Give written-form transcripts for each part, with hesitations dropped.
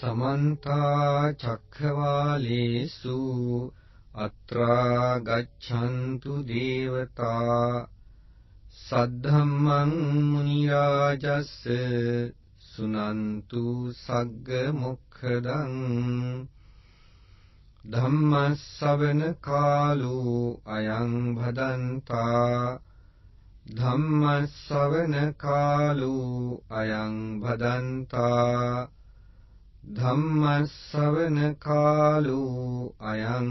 සමන්ත චක්ඛවාලේසු අත්‍රා ගච්ඡන්තු දේවතා සද්ධම්මං මුනි රාජස්ස සුනන්තු සග්ග මොක්ඛදං ධම්මස්සවන කාලෝ අයං භදන්තා ධම්මස්සවන කාලෝ අයං භදන්තා ධම්මස්සවන කාලෝ අයං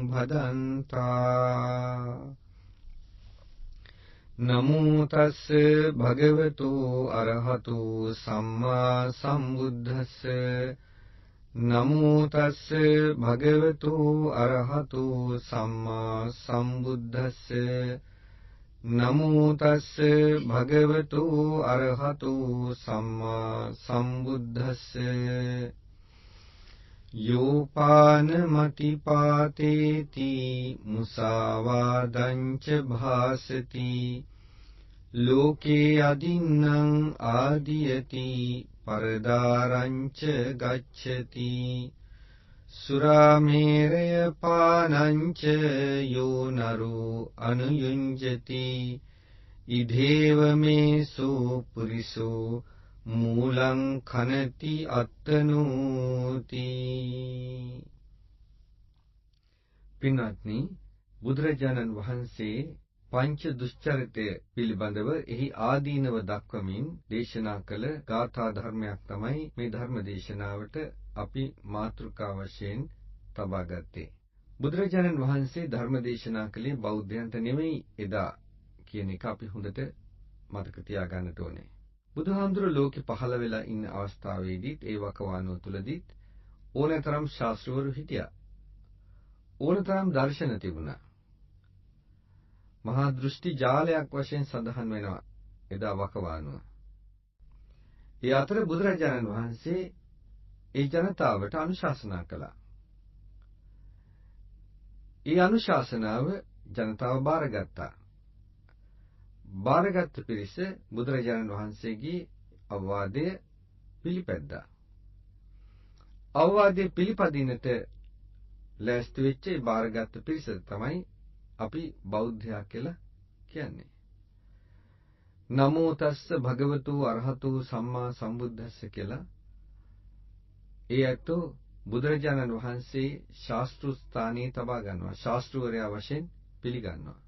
භදන්තා. නමෝ තස්ස භගවතු අරහතු සම්මා සම්බුද්දස්ස. නමෝ තස්ස භගවතු අරහතු සම්මා සම්බුද්දස්ස. නමෝ තස්ස භගවතු අරහතු සම්මා සම්බුද්දස්ස. යෝපාන මතිපාතේති මුසාවාදං ච භාසති ලෝකේ අදින්නං ආදියති පරදාරං ච ගච්ඡති සුරාමේරය පානං ච යෝ නරෝ අනුයුඤ්ජති ඉධේව මේසෝ පුරිසෝ මූලං khනති අත්තනෝති. පින්වත්නි, බුදුරජාණන් වහන්සේ පංච දුෂ්චරිතය පිළිබඳව එහි ආදීනව දක්වමින් දේශනා කළ ගාථා ධර්මයක් තමයි මේ ධර්ම දේශනාවට අපි මාතෘකා වශයෙන් තබා ගත්තේ. බුදුරජාණන් වහන්සේ ධර්ම දේශනා කළේ බෞද්ධයන්ට නෙමෙයි එදා කියන එක අපි හොඳට මතක තියාගන්නට ඕනේ. බුදුහාමුදුර ලෝකෙ පහළ වෙලා ඉන්න අවස්ථාවේදීත් ඒ වකවානුව තුලදීත් ඕනතරම් ශාස්ත්‍රවරු හිටියා. ඕනතරම් දර්ශන තිබුණා. මහා දෘෂ්ටි ජාලයක් වශයෙන් සඳහන් වෙනවා එදා වකවානුව. ඒ අතර බුදුරජාණන් වහන්සේ ඒ ජනතාවට අනුශාසනා කළා. ඒ අනුශාසනාව ජනතාව බාරගත්තා. බාරගත් පිරිස බුදුරජාණන් වහන්සේගේ අවවාදය පිළිපැද්දා. අවවාදය පිළිපදින්නට ලෑස්ති වෙච්ච ඒ බාරගත් පිරිස තමයි අපි බෞද්ධයා කියලා කියන්නේ. නමෝ තස්ස භගවතු අරහතු සම්මා සම්බුද්දස්ස කියලා ඒ ඇත්තෝ බුදුරජාණන් වහන්සේ ශාස්ත්‍ර ස්ථානයේ තබා ගන්නවා. ශාස්ත්‍රවරයා වශයෙන් පිළිගන්නවා.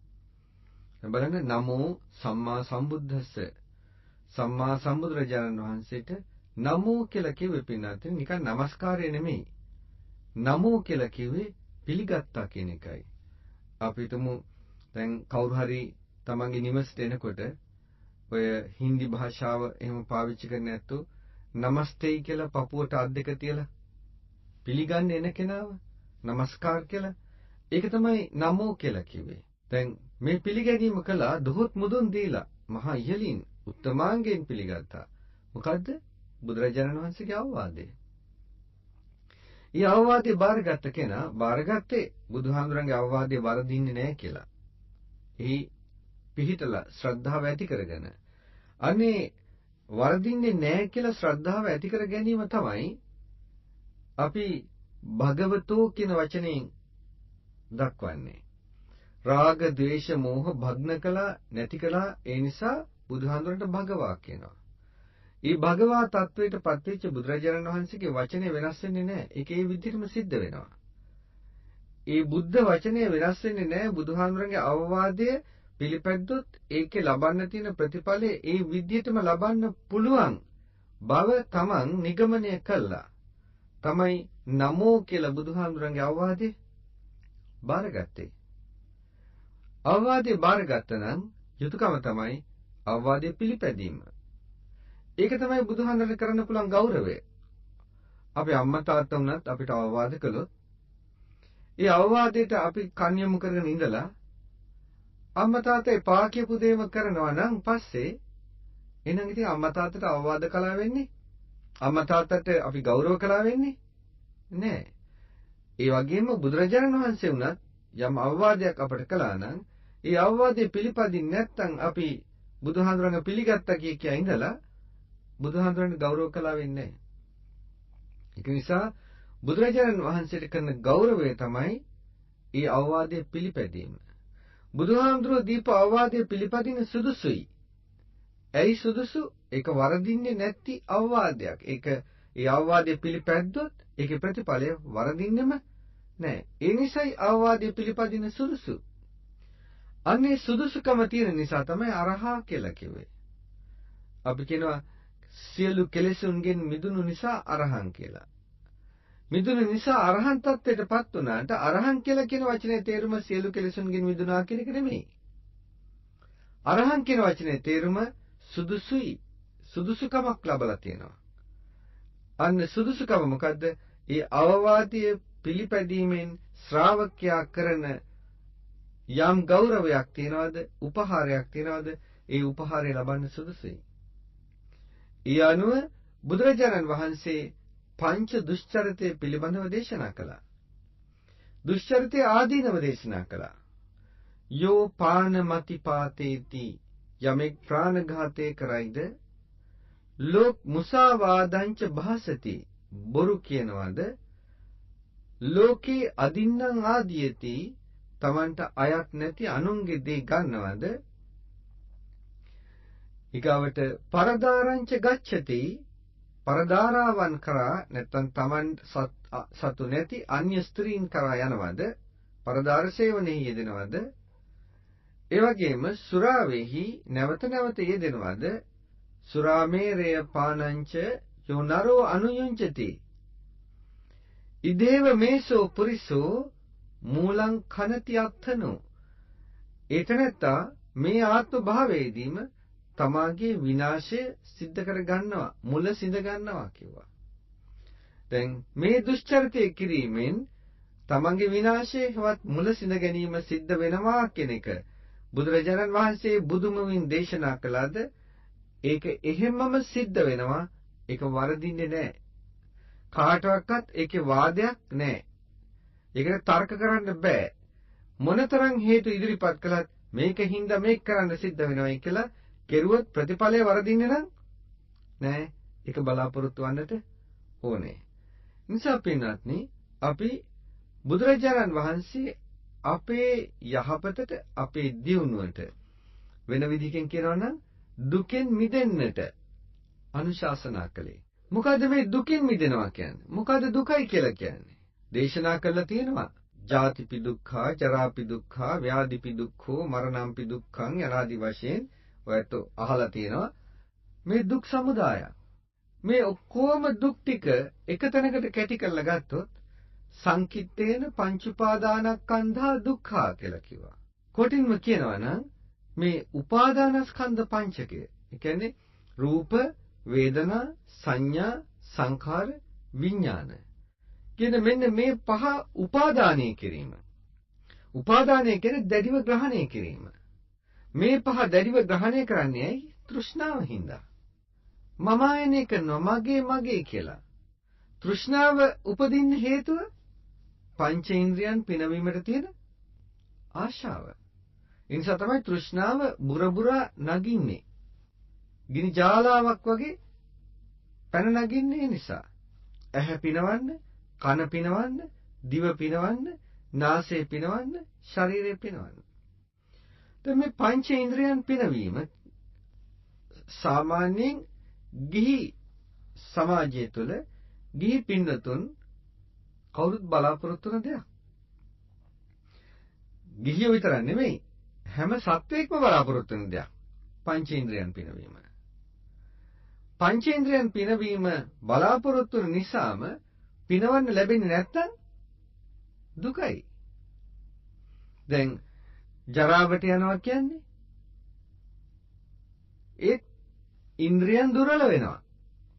බලන්න, නමෝ සම්මා සම්බුද්දස්ස, සම්මා සම්බුදුරජාණන් වහන්සේට නමෝ කියලා කිව්වේ පින්නාත් නිකන් නමස්කාරය නෙමෙයි. නමෝ කියලා කිව්වේ පිළිගත්තා කියන එකයි. අපි හිතමු දැන් කවුරු හරි තමන්ගේ නිවසට එනකොට ඔය හින්දි භාෂාව එහෙම පාවිච්චි කරන්නේ නැත්තෝ නමස්තේ කියලා පපුවට අත් දෙක තියලා පිළිගන්න එන කෙනාව නමස්කාර කියලා, ඒක තමයි නමෝ කියලා කිව්වේ. දැන් මේ පිළිගැනීම කළා දොහොත් මුදුන් දීලා මහා ඉහළින් උත්තමාංගයෙන් පිළිගත්තා. මොකද්ද? බුදුරජාණන් වහන්සේගේ අවවාදය. ඒ අවවාදය බාරගත්ත කෙනා බාරගත්තේ බුදුහාමුදුරන්ගේ අවවාදය වරදින්නේ නැහැ කියලා. එහි පිහිටලා ශ්‍රද්ධාව ඇති කරගෙන, අනේ වරදින්නේ නැහැ කියලා ශ්‍රද්ධාව ඇති කර ගැනීම තමයි අපි භගවතෝ කියන වචනයෙන් දක්වන්නේ. රාග, ද්වේෂ, මෝහ භග්න කළා, නැති කළා. ඒ නිසා බුදුහාමුදුරන්ට භගවා කියනවා. ඒ භගවා තත්වයට පත්වෙච්ච බුදුරජාණන් වහන්සේගේ වචනය වෙනස් වෙන්නේ නැහැ. ඒක ඒ විදිහටම සිද්ධ වෙනවා. ඒ බුද්ධ වචනය වෙනස් වෙන්නේ නැහැ. බුදුහාමුදුරන්ගේ අවවාදය පිළිපැද්දොත් ඒකේ ලබන්න තියෙන ප්‍රතිඵලය ඒ විදිහටම ලබන්න පුළුවන් බව තමන් නිගමනය කළා. තමයි නමෝ කියලා බුදුහාමුදුරන්ගේ අවවාදය බාරගත්තේ. අවවාදය බාරගත්ත නම් යුතුයකම තමයි අවවාදය පිළිපැදීම. ඒක තමයි බුදුහාමුදුරන්ට කරන්න පුළුවන් ගෞරවය. අපි අම්මා තාත්තා වුණත් අපිට අවවාද කළොත් ඒ අවවාදයට අපි කන් යොමු කරගෙන ඉඳලා අම්මා තාත්තා එපා කියපු දේම කරනවා නම් පස්සේ එහෙනම් ඉතින් අම්මා තාත්තට අවවාද කළා වෙන්නේ? අම්මා තාත්තට අපි ගෞරව කළා වෙන්නේ නෑ. ඒ වගේම බුදුරජාණන් වහන්සේ වුණත් යම් අවවාදයක් අපට කළා නම් ඒ අවවාදය පිළිපදින්න නැත්නම් අපි බුදුහාමුදුරන්ව පිළිගත්තා කිය කියා ඉඳලා බුදුහාමුදුරන්ට ගෞරව කළා වෙන්නේ නෑ. ඒක නිසා බුදුරජාණන් වහන්සේට කරන ගෞරවය තමයි ඒ අවවාදය පිළිපැදීම. බුදුහාමුදුරුවෝ දීප අවවාදය පිළිපදින සුදුසුයි. ඇයි සුදුසු? ඒක වරදින්නේ නැති අවවාදයක්. ඒක ඒ අවවාදය පිළිපැද්දොත් ඒකේ ප්‍රතිඵලය වරදින්නෙම නෑ. ඒ නිසායි අවවාදය පිළිපදින සුදුසු. අන්නේ සුදුසුකම තියෙන නිසා තමයි අරහා කියලා කිව්වේ. අපි කියනවා සියලු කෙලෙසුන්ගෙන් මිදුණු නිසා අරහං කියලා. මිදුණු නිසා අරහන් තත්ත්වයටපත් වුණාට අරහන් කියලා කියන වචනේ තේරුම සියලු කෙලෙසුන්ගෙන් මිදුණා කියන එක නෙමෙයි. අරහන් කියන වචනේ තේරුම සුදුසුයි, සුදුසුකමක් ලබලා තියෙනවා. අන්න සුදුසුකම මොකද්ද? ඒ අවවාදය පිළිපැදීමෙන් ශ්‍රාවකයා කරන යම් ගෞරවයක් තියනවාද, උපහාරයක් තියනවාද, ඒ උපහාරය ලබන්න සුදුසුයි. ඒ අනුව බුදුරජාණන් වහන්සේ පංච දුෂ්චරිතය පිළිබඳව දේශනා කළා. දුෂ්චරිතය ආදීනව දේශනා කළා. යෝ පානමති පාතේති, යමෙක් ප්‍රාණඝාතය කරයිද, ලෝක මුසාවාදංච භාසති, බොරු කියනවාද, ලෝකේ අදින්නම් ආදීයති, තමන්ට අයත් නැති අනුන්ගේ දේ ගන්නවද, ඊගාවට පරදාරංච ගච්ඡති, පරදාරාවන් කරා නැත්නම් තමන් සතු නැති අන්‍ය ස්ත්‍රීන් කරා යනවද, පරදාර සේවනයේ යෙදෙනවද, ඒ වගේම සුරාවෙහි නැවත නැවත යෙදෙනවද, සුරාමේරය පානංච යෝ නරෝ අනුයුංචති, ඉදේව මේසෝ පුරිසෝ මූලං කනති අත්ථනෝ. ඒතනත්තා මේ ආත්ම භාවයේදීම තමාගේ විනාශය සිද්ධ කර ගන්නවා, මුල සිඳ ගන්නවා කිව්වා. දැන් මේ දුෂ්චරිතය කිරීමෙන් තමන්ගේ විනාශය හෙවත් මුල සිඳ ගැනීම සිද්ධ වෙනවා කියන එක බුදුරජාණන් වහන්සේ බුදුමුවින් දේශනා කළාද, ඒක එහෙම්මම සිද්ධ වෙනවා. ඒක වරදින්නේ නැහැ. කාටවත් ඒකේ වාදයක් නැහැ. ඒකට තර්ක කරන්න බෑ. මොනතරම් හේතු ඉදිරිපත් කළත් මේක හින්දා මේක කරන්න සිද්ධ වෙනවයි කියලා කෙරුවොත් ප්‍රතිඵලය වරදින්නේ නම් නෑ. ඒක බලාපොරොත්තු වන්නට ඕනේ. නිසා පින්වත්නි, අපි බුදුරජාණන් වහන්සේ අපේ යහපතට, අපේ දියුණුවට, වෙන විදිහකින් කියනවා නම් දුකෙන් මිදෙන්නට අනුශාසනා කළේ. මොකද මේ දුකින් මිදෙනවා කියන්නේ? මොකද දුකයි කියලා කියන්නේ? දේශනා කළා තියෙනවා. ජාතිපි දුක්ඛා, ජරාපි දුක්ඛා, ව්‍යාධිපි දුක්ඛෝ, මරණම්පි දුක්ඛං යනාදි වශයෙන් ඔයත් අහලා තියෙනවා. මේ දුක් සමුදායක්. මේ ඔක්කොම දුක් ටික එක තැනකට කැටි කරලා ගත්තොත් සංකිට්ඨේන පංච උපාදානස්කන්ධා දුක්ඛා කියලා කිව්වා. කොටින්ම කියනවා නම් මේ උපාදානස්කන්ධ පංචකය, ඒ කියන්නේ රූප, වේදනා, සංඥා, සංඛාර, විඥාන කියන මෙන්න මේ පහ උපාදානය කිරීම. උපාදානය කියන්නේ දැඩිව ග්‍රහණය කිරීම. මේ පහ දැඩිව ග්‍රහණය කරන්නේ ඇයි? තෘෂ්ණාව හින්දා. මම ආයනය කරනවා මගේ මගේ කියලා. තෘෂ්ණාව උපදින්න හේතුව පංචේන්ද්‍රයන් පිනවීමට තියෙන ආශාව. ඒ නිසා තමයි තෘෂ්ණාව බුර බුරා නගින්නේ. ගිනි ජාලාවක් වගේ පැන නගින්නේ ඒ නිසා. ඇහැ පිනවන්න, කන පිනවන්න, දිව පිනවන්න, නාසය පිනවන්න, ශරීරය පිනවන්න. දැන් මේ පංචේන්ද්‍රයන් පිනවීම සාමාන්‍යයෙන් ගිහි සමාජය තුළ ගිහි පින්වතුන් කවුරුත් බලාපොරොත්තු වෙන දෙයක්. ගිහියෝ විතරක් නෙමෙයි, හැම සත්වයෙක්ම බලාපොරොත්තු වෙන දෙයක් පංචේන්ද්‍රයන් පිනවීම. පංචේන්ද්‍රයන් පිනවීම බලාපොරොත්තු වෙන නිසාම පිනවන්න ලැබෙන්නේ නැත්තම් දුකයි. දැන් ජරාවට යනවා කියන්නේ ඒත් ඉන්ද්‍රියන් දුර්වල වෙනවා.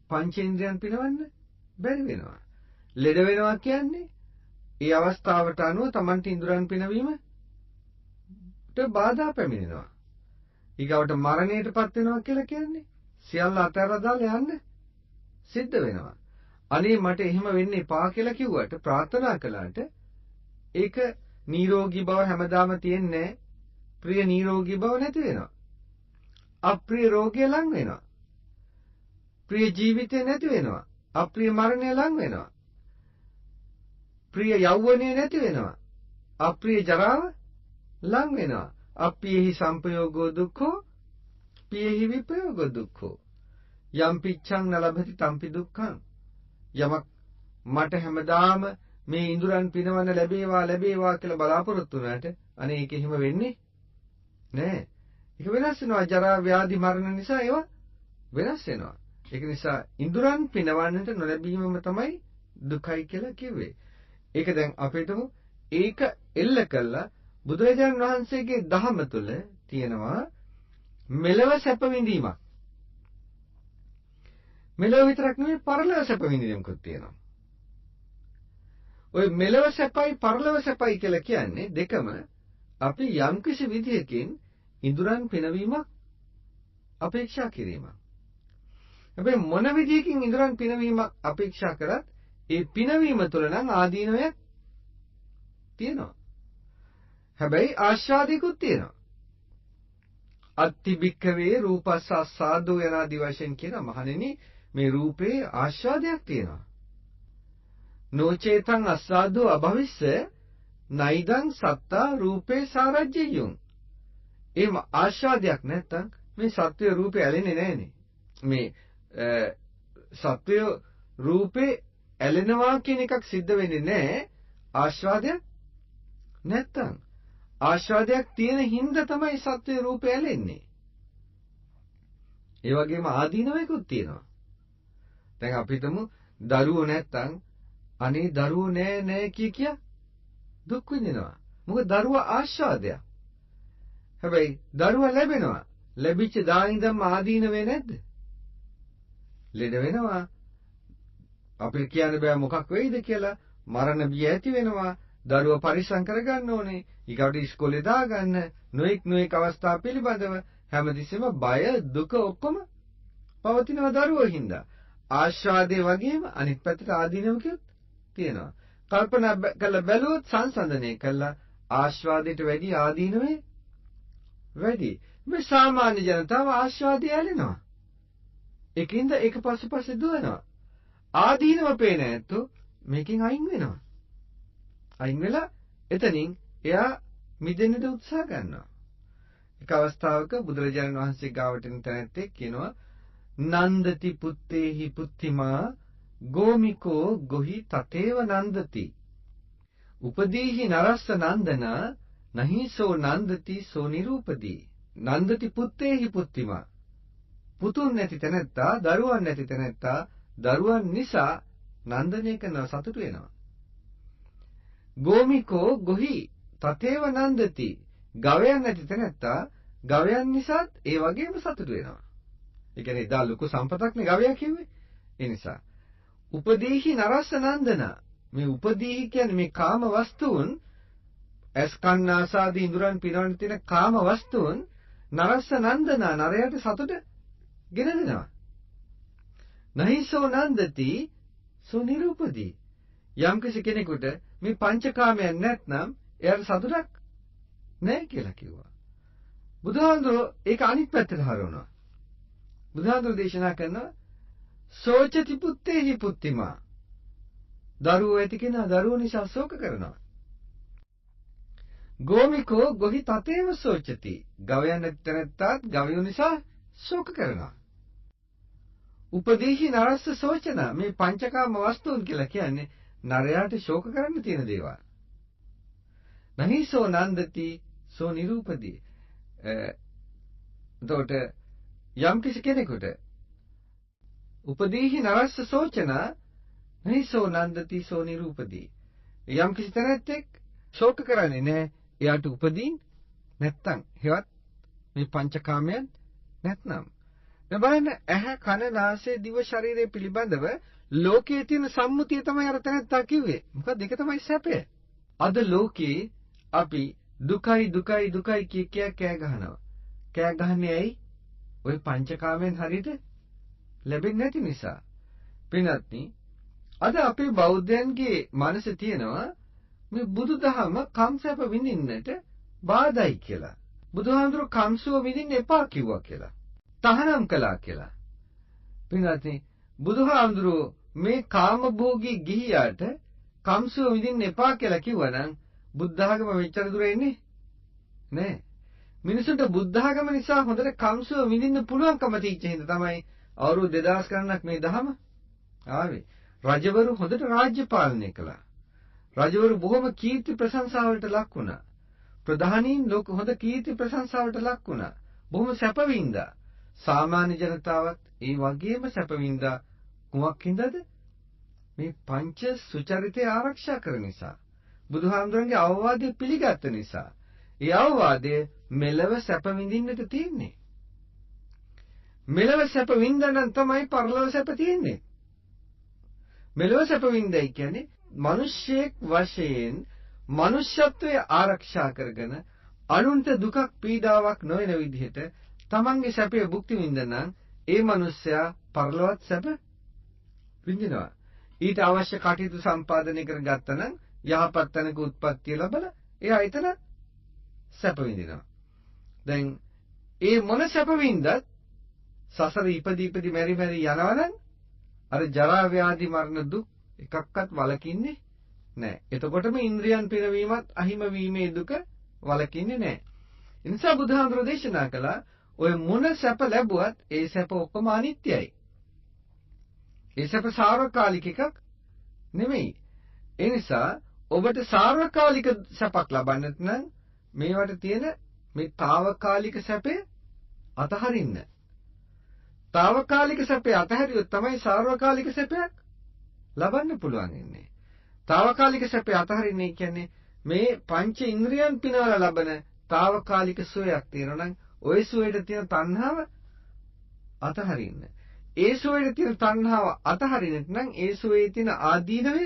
පංචේන්ද්‍රයන් පිනවන්න බැරි වෙනවා. ලෙඩ වෙනවා කියන්නේ ඒ අවස්ථාවට අනුව තමන්ට ඉන්ද්‍රයන් පිනවීමට බාධා පැමිණෙනවා. ඊගාවට මරණයටපත් වෙනවා කියලා කියන්නේ සියල්ල අතහැරලා දාලා යන්න සිද්ධ වෙනවා. අනේ මට එහෙම වෙන්න එපා කියලා කිව්වට ප්‍රාර්ථනා කළාට ඒක නිරෝගී බව හැමදාම තියෙන්නේ නැහැ. ප්‍රිය නිරෝගී බව නැති වෙනවා. අප්‍රිය රෝගය ලං වෙනවා. ප්‍රිය ජීවිතය නැති වෙනවා. අප්‍රිය මරණය ලං වෙනවා. ප්‍රිය යෞවනය නැති වෙනවා. අප්‍රිය ජරාව ලං වෙනවා. අප්පියෙහි සම්පයෝගෝ දුක්ඛෝ පියෙහි විපයෝගෝ දුක්ඛෝ. යම් පිච්ඡං නලභති තම්පි දුක්ඛං. යමක් මට හැමදාම මේ ඉඳුරන් පිනවන්න ලැබේවා ලැබේවා කියලා බලාපොරොත්තු වුණාට අනේ ඒක එහෙම වෙන්නේ නෑ. ඒක වෙනස් වෙනවා. ජරා ව්‍යාධි මරණ නිසා ඒවා වෙනස් වෙනවා. ඒක නිසා ඉඳුරන් පිනවන්නට නොලැබීමම තමයි දුකයි කියලා කිව්වේ. ඒක දැන් අපි හිතමු ඒක එල්ල කළා බුදුරජාණන් වහන්සේගේ දහම තුළ තියෙනවා මෙලව සැප විඳීමක්. මෙලව විතරක් නෙවෙයි පරලොව සැප විඳීමකුත් තියෙනවා. ඔය මෙලව සැපයි පරලොව සැපයි කියලා කියන්නේ දෙකම අපි යම්කිසි විදිහකින් ඉඳුරන් පිනවීමක් අපේක්ෂා කිරීමක්. හැබැයි මොන විදිහකින් ඉඳුරන් පිනවීමක් අපේක්ෂා කරත් ඒ පිනවීම තුළ නම් ආදීනවයක් තියෙනවා. හැබැයි ආස්වාදිකුත් තියෙනවා. අත්ති භික්ඛවේ රූපස්ස අස්සාදෝ යනාදි වශයෙන් කියන මහණෙනි මේ රූපේ ආස්වාදයක් තියෙනවා. නොචේතං අස්සාදෝ අභවිස්ස නයිදං සත්තා රූපේ සාරජ්‍යයුං. එහෙම ආස්වාදයක් නැත්තම් මේ සත්‍ය රූපේ ඇලෙන්නේ නෑනේ. මේ සත්‍ය රූපේ ඇලෙනවා කියන එකක් සිද්ධ වෙන්නේ නෑ ආස්වාදයක් නැත්තම්. ආස්වාදයක් තියෙන හින්දා තමයි සත්‍ය රූපේ ඇලෙන්නේ. ඒ වගේම ආදීනවයකුත් තියෙනවා. දැන් අපි හිතමු දරුවෝ නැත්තම් අනේ දරුවෝ නෑ නෑ කිය කිය දුක් විඳිනවා. මොකද දරුවා ආස්වාදයක්. හැබැයි දරුවා ලැබෙනවා. ලැබිච්ච දා ඉඳන්ම ආදීනවේ නැද්ද? ලෙඩ වෙනවා. අපිට කියන්න බෑ මොකක් වෙයිද කියලා. මරණ බිය ඇති වෙනවා. දරුවා පරිස්සම් කරගන්න ඕනේ. ඊගාට ඉස්කෝලේ දාගන්න. නොඑක් නොඑක් අවස්ථා පිළිබඳව හැමතිස්සෙම බය දුක ඔක්කොම පවතිනවා දරුවෝ හින්දා. ආස්වාදයේ වගේම අනිත් පැත්තට ආදීනවකුත් තියෙනවා. කල්පනා කරලා බැලුවොත් සංසන්දනය කළා ආස්වාදයට වැඩි ආදීනවේ වැඩි. මේ සාමාන්‍ය ජනතාව ආස්වාදය ඇලෙනවා. ඒකින්ද ඒක පස්සේ දුවනවා. ආදීනව පේන ඇත්තෝ මේකෙන් අයින් වෙනවා. අයින් වෙලා එතනින් එයා මිදෙන්නට උත්සාහ ගන්නවා. එක අවස්ථාවක බුදුරජාණන් වහන්සේ ගාවට එන තැනැත්තෙක් කියනවා නන්දති පුත්තේහි පුත්තිමා ගෝමිකෝ ගොහි තතේව නන්දති උපදීහි නරස්ස නන්දනා නහිසෝ නන්දති සෝ නිරූපදී. නන්දති පුත්තේහි පුත්තිමා. පුතුන් නැති තැනැත්තා, දරුවන් නැති තැනැත්තා දරුවන් නිසා නන්දනය කරනවා, සතුටු වෙනවා. ගෝමිකෝ ගොහි තතේව නන්දති. ගවයන් නැති තැනැත්තා ගවයන් නිසාත් ඒ වගේම සතුටු වෙනවා. ඒ කියන්නේ එදා ලොකු සම්පතක් නේ ගවයා කිව්වේ. ඒ නිසා උපදීහි නරස්ස නන්දන. මේ උපදීහි කියන්නේ මේ කාම වස්තුන්, ඇස් කන් නාසාදී ඉඳුරන් පිනවන්න තියෙන කාම වස්තුන් නරස්ස නන්දන, නරයට සතුට ගෙන දෙනවා. නහිසෝ නන්දති සෝ නිරූපදී. යම්කිසි කෙනෙකුට මේ පංචකාමයන් නැත්නම් එයාට සතුටක් නැහැ කියලා කිව්වා. බුදුහාමුදුරුවෝ ඒක අනිත් පැත්තට හරවනවා. බුදුහාමුදුරුවෝ දේශනා කරනවා සෝචති පුත්තේහි පුත්තිමා. දරුවෝ ඇති කෙනා දරුවෝ නිසා ශෝක කරනවා. ගෝමිකෝ ගොහි තතේව සෝචති. ගවයන් නැති තැනැත්තාත් ගවයෝ නිසා ශෝක කරනවා. උපදීහි නරස්ස සෝචන. මේ පංචකාම වස්තුන් කියලා කියන්නේ නරයාට ශෝක කරන්න තියෙන දේවල්. නහිසෝ නන්දති සෝ නිරූපදී. එතකොට යම් කිසි කෙනෙකුට උපදීහි නරස්ස සෝචන නහිසෝ නන්දති සෝ නිරූපදී. යම් කිසි තැනැත්තෙක් ශෝක කරන්නේ නෑ එයාට උපදීන් නැත්තම්, හෙවත් මේ පංචකාමයන් නැත්නම්. දැන් බලන්න ඇහැ කන නාසය දිව ශරීරය පිළිබඳව ලෝකයේ තියෙන සම්මුතිය තමයි අර තැනැත්තා කිව්වේ. මොකද ඒක තමයි සැපය. අද ලෝකේ අපි දුකයි දුකයි දුකයි කිය කිය කෑ ගහනවා. කෑ ගහන්නේ ඇයි? ඔය පංචකාමයන් හරියට ලැබෙන්නේ නැති නිසා. පින්වත්නි, අද අපේ බෞද්ධයන්ගේ මනසේ තියෙනවා මේ බුදුදහම කම්සැප විඳින්නට බාධායි කියලා. බුදුහාමුදුරුවෝ කම්සුව විඳින්න එපා කිව්වා කියලා. තහනම් කළා කියලා. පින්වත්නි, බුදුහාමුදුරුවෝ මේ කාමභෝගී ගිහියාට කම්සුව විඳින්න එපා කියලා කිව්වනම් බුද්ධ ආගම මෙච්චර දුර එන්නේ නෑ. මිනිසුන්ට බුද්ධ ආගම නිසා හොඳට කම්සුව විඳින්න පුළුවන්කම තිබිච්ච හින්දා තමයි අවුරුදු 2000 ගණනක් මේ දහම ආවේ. රජවරු හොඳට රාජ්‍ය පාලනය කළා. රජවරු බොහොම කීර්ති ප්‍රශංසාවලට ලක් වුණා. ප්‍රධානීන් ලෝක හොඳ කීර්ති ප්‍රශංසාවලට ලක් වුණා. බොහොම සැප වින්දා. සාමාන්‍ය ජනතාවත් ඒ වගේම සැප වින්දා. කුමක් හින්දාද? මේ පංච සුචරිතය ආරක්ෂා කරන නිසා. බුදුහාමුදුරන්ගේ අවවාදය පිළිගත්ත නිසා. ඒ අවවාදය මෙලව සැප විඳින්නට තියෙන්නේ. මෙලව සැප විඳනනම් තමයි පරලොව සැප තියෙන්නේ. මෙලොව සැප විඳයි කියන්නේ මිනිස්සෙක් වශයෙන් මනුෂ්‍යත්වය ආරක්ෂා කරගෙන අනුන්ට දුකක් පීඩාවක් නොවන විදිහට තමන්ගේ සැපය භුක්ති විඳනනම් ඒ මනුස්සයා පරලොවත් සැප විඳිනවා. ඊට අවශ්‍ය කටයුතු සම්පාදනය කරගත්තා නම් යහපත් තැනක උත්පත්තිය ලැබලා එයා එතන සැප විඳිනවා. දැන් ඒ මොන සැප වින්දත් සසර ඉපදි ඉපදි මෙරි මෙරි යනවනම් අර ජරා ව්‍යාධි මරණ දුක් එකක්වත් වළකින්නේ නැහැ. එතකොටම ඉන්ද්‍රියන් පිනවීමත් අහිම වීමේ දුක වළකින්නේ නැහැ. ඒ නිසා බුදුහාමුදුරෝ දේශනා කළා ඔය මොන සැප ලැබුවත් ඒ සැප ඔක්කොම අනිත්‍යයි. ඒ සැප සාර්වකාලික එකක් නෙමෙයි. ඒ නිසා ඔබට සාර්වකාලික සැපක් ලබන්නත් නම් මේවට තියෙන මේ තාවකාලික සැපය අතහරින්න. තාවකාලික සැපය අතහැරියොත් තමයි සාර්වකාලික සැපයක් ලබන්න පුළුවන් වෙන්නේ. තාවකාලික සැපය අතහරින්නේ කියන්නේ මේ පංච ඉන්ද්‍රියන් පිනවලා ලබන තාවකාලික සුවයක් තියෙනවා නම් ওই සුවයට තියෙන තණ්හාව අතහරින්න. ඒ සුවයට තියෙන තණ්හාව අතහරින්නත් නම් ඒ සුවයේ තියෙන ආදීනවය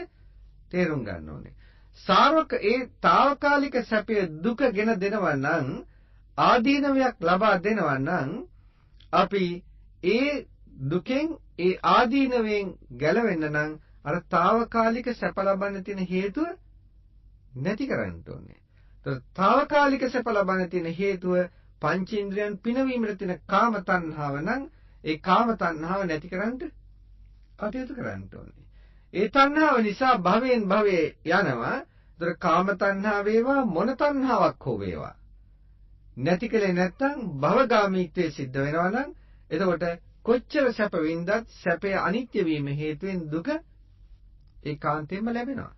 තේරුම් ගන්න ඕනේ. සාර්වක ඒ තාවකාලික සැපය දුක ගෙන දෙනවා නම් ආදීනවයක් ලබා දෙනවා නම් අපි ඒ දුකෙන් ඒ ආදීනවයෙන් ගැලවෙන්න නම් අර තාවකාලික සැප ලබන්න තියෙන හේතුව නැති කරන්න ඕනේ. ඒතර තාවකාලික සැප ලබන්න තියෙන හේතුව පංචේන්ද්‍රයන් පිනවීමට තියෙන කාම තණ්හාව නම් ඒ කාම තණ්හාව නැති කරන්න කටයුතු කරන්න ඕනේ. ඒ තණ්හාව නිසා භවයෙන් භවයේ යනවා. ඒතර කාම තණ්හාව වේවා මොන තණ්හාවක් හෝ වේවා නැති කලේ නැත්තම් භවගාමීත්වයේ සිද්ධ වෙනවා නම් එතකොට කොච්චර සැප වින්දත් සැපය අනිත්‍ය වීම හේතුවෙන් දුක ඒකාන්තයෙන්ම ලැබෙනවා.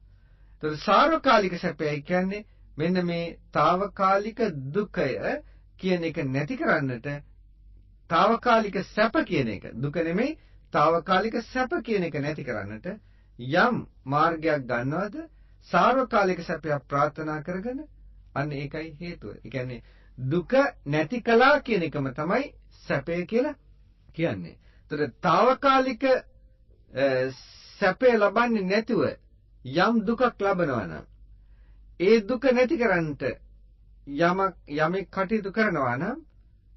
ඒතර සාර්වකාලික සැපය කියන්නේ මෙන්න මේ තාවකාලික දුකය කියන එක නැති කරන්නට තාවකාලික සැප කියන එක දුක නෙමෙයි තාවකාලික සැප කියන එක නැති කරන්නට යම් මාර්ගයක් ගන්නවද සාර්වකාලික සැපයක් ප්‍රාර්ථනා කරගෙන අන්න ඒකයි හේතුව. ඒ කියන්නේ දුක නැති කළා කියන එකම තමයි සැපය කියලා කියන්නේ. ඒතර තාවකාලික සැපය ලබන්නේ නැතුව යම් දුකක් ලබනවා නම් ඒ දුක නැති කරන්නට යමෙක් කටයුතු කරනවා නම්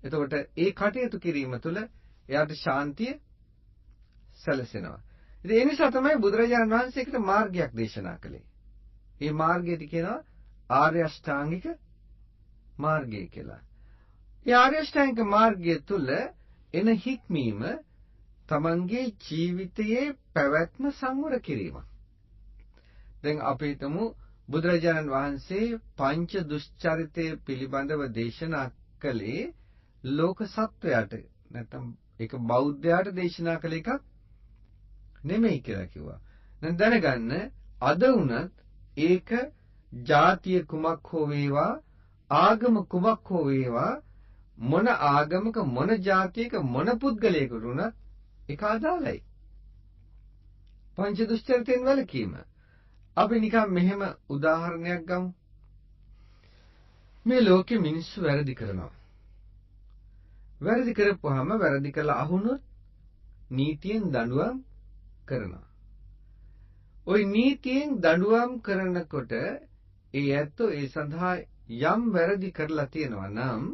එතකොට ඒ කටයුතු කිරීම තුළ එයාට ශාන්තිය සැලසෙනවා. ඉතින් ඒ නිසා තමයි බුදුරජාණන් වහන්සේ ඒකට මාර්ගයක් දේශනා කළේ. මේ මාර්ගයට කියනවා ආර්ය අෂ්ටාංගික මාර්ගය කියලා. ඒ ආර්ය අෂ්ටාංගික මාර්ගය තුළ එන හික්මීම තමන්ගේ ජීවිතයේ පැවැත්ම සංවර කිරීම. දැන් අපි හිතමු බුදුරජාණන් වහන්සේ පංච දුෂ්චරිතය පිළිබඳව දේශනා කළේ ලෝක සත්වයාට නැත්නම් ඒක බෞද්ධයාට දේශනා කළ එකක් නෙමෙයි කියලා කිව්වා. දැන් දැනගන්න අද වුණත් ඒක ජාතිය කුමක් හෝ වේවා ආගම කුමක් හෝ වේවා මොන ආගමක මොන ජාතියක මොන පුද්ගලයෙකුට වුණත් ඒක අදාළයි. පංච දුෂ්චරිතෙන් වැළකීම. අපි නිකන් මෙහෙම උදාහරණයක් ගමු. මේ ලෝකෙ මිනිස්සු වැරදි කරනවා. වැරදි කරපුවාම වැරදි කළා අහුනොත් නීතියෙන් දඬුවම් කරනවා. ওই නීතියෙන් දඬුවම් කරනකොට ඒ ඇත්තෝ ඒ සඳහා යම් වැරදි කරලා තියෙනවා නම්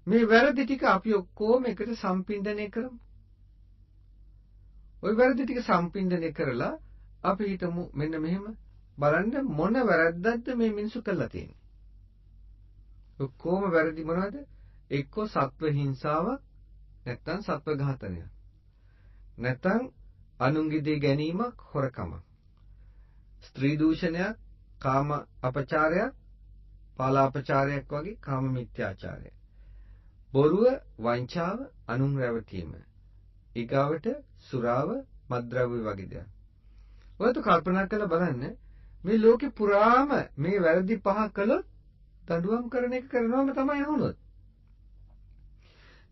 මේ වැරදි ටික අපි ඔක්කොම එකට සම්පින්දනය කරමු. ওই වැරදි ටික සම්පින්දනය කරලා අපි හිතමු මෙන්න මෙහෙම බලන්න මොන වැරද්දක්ද මේ මිනිස්සු කරලා තියෙන්නේ. ඔක්කොම වැරදි මොනවද? එක්කෝ සත්ව හිංසාවක් නැත්නම් සත්ව ඝාතනයක්. නැත්නම් අනුන්ගේ දේ ගැනීමක් හොරකමක්. ස්ත්‍රී දූෂණයක්, කාම අපචාරයක්, පාලාපචාරයක් වගේ කාම මිත්‍යාචාරය. බොරුව, වංචාව, අනුන් රැවටීම. ඊගාවට සුරාව, මත්ද්‍රව්‍ය වගේ දේවල්. ඔයත් කල්පනා කරලා බලන්න මේ ලෝකේ පුරාම මේ වැරදි පහ කළොත් දඬුවම් කරන එක කරනවම තමයි අහුනොත්.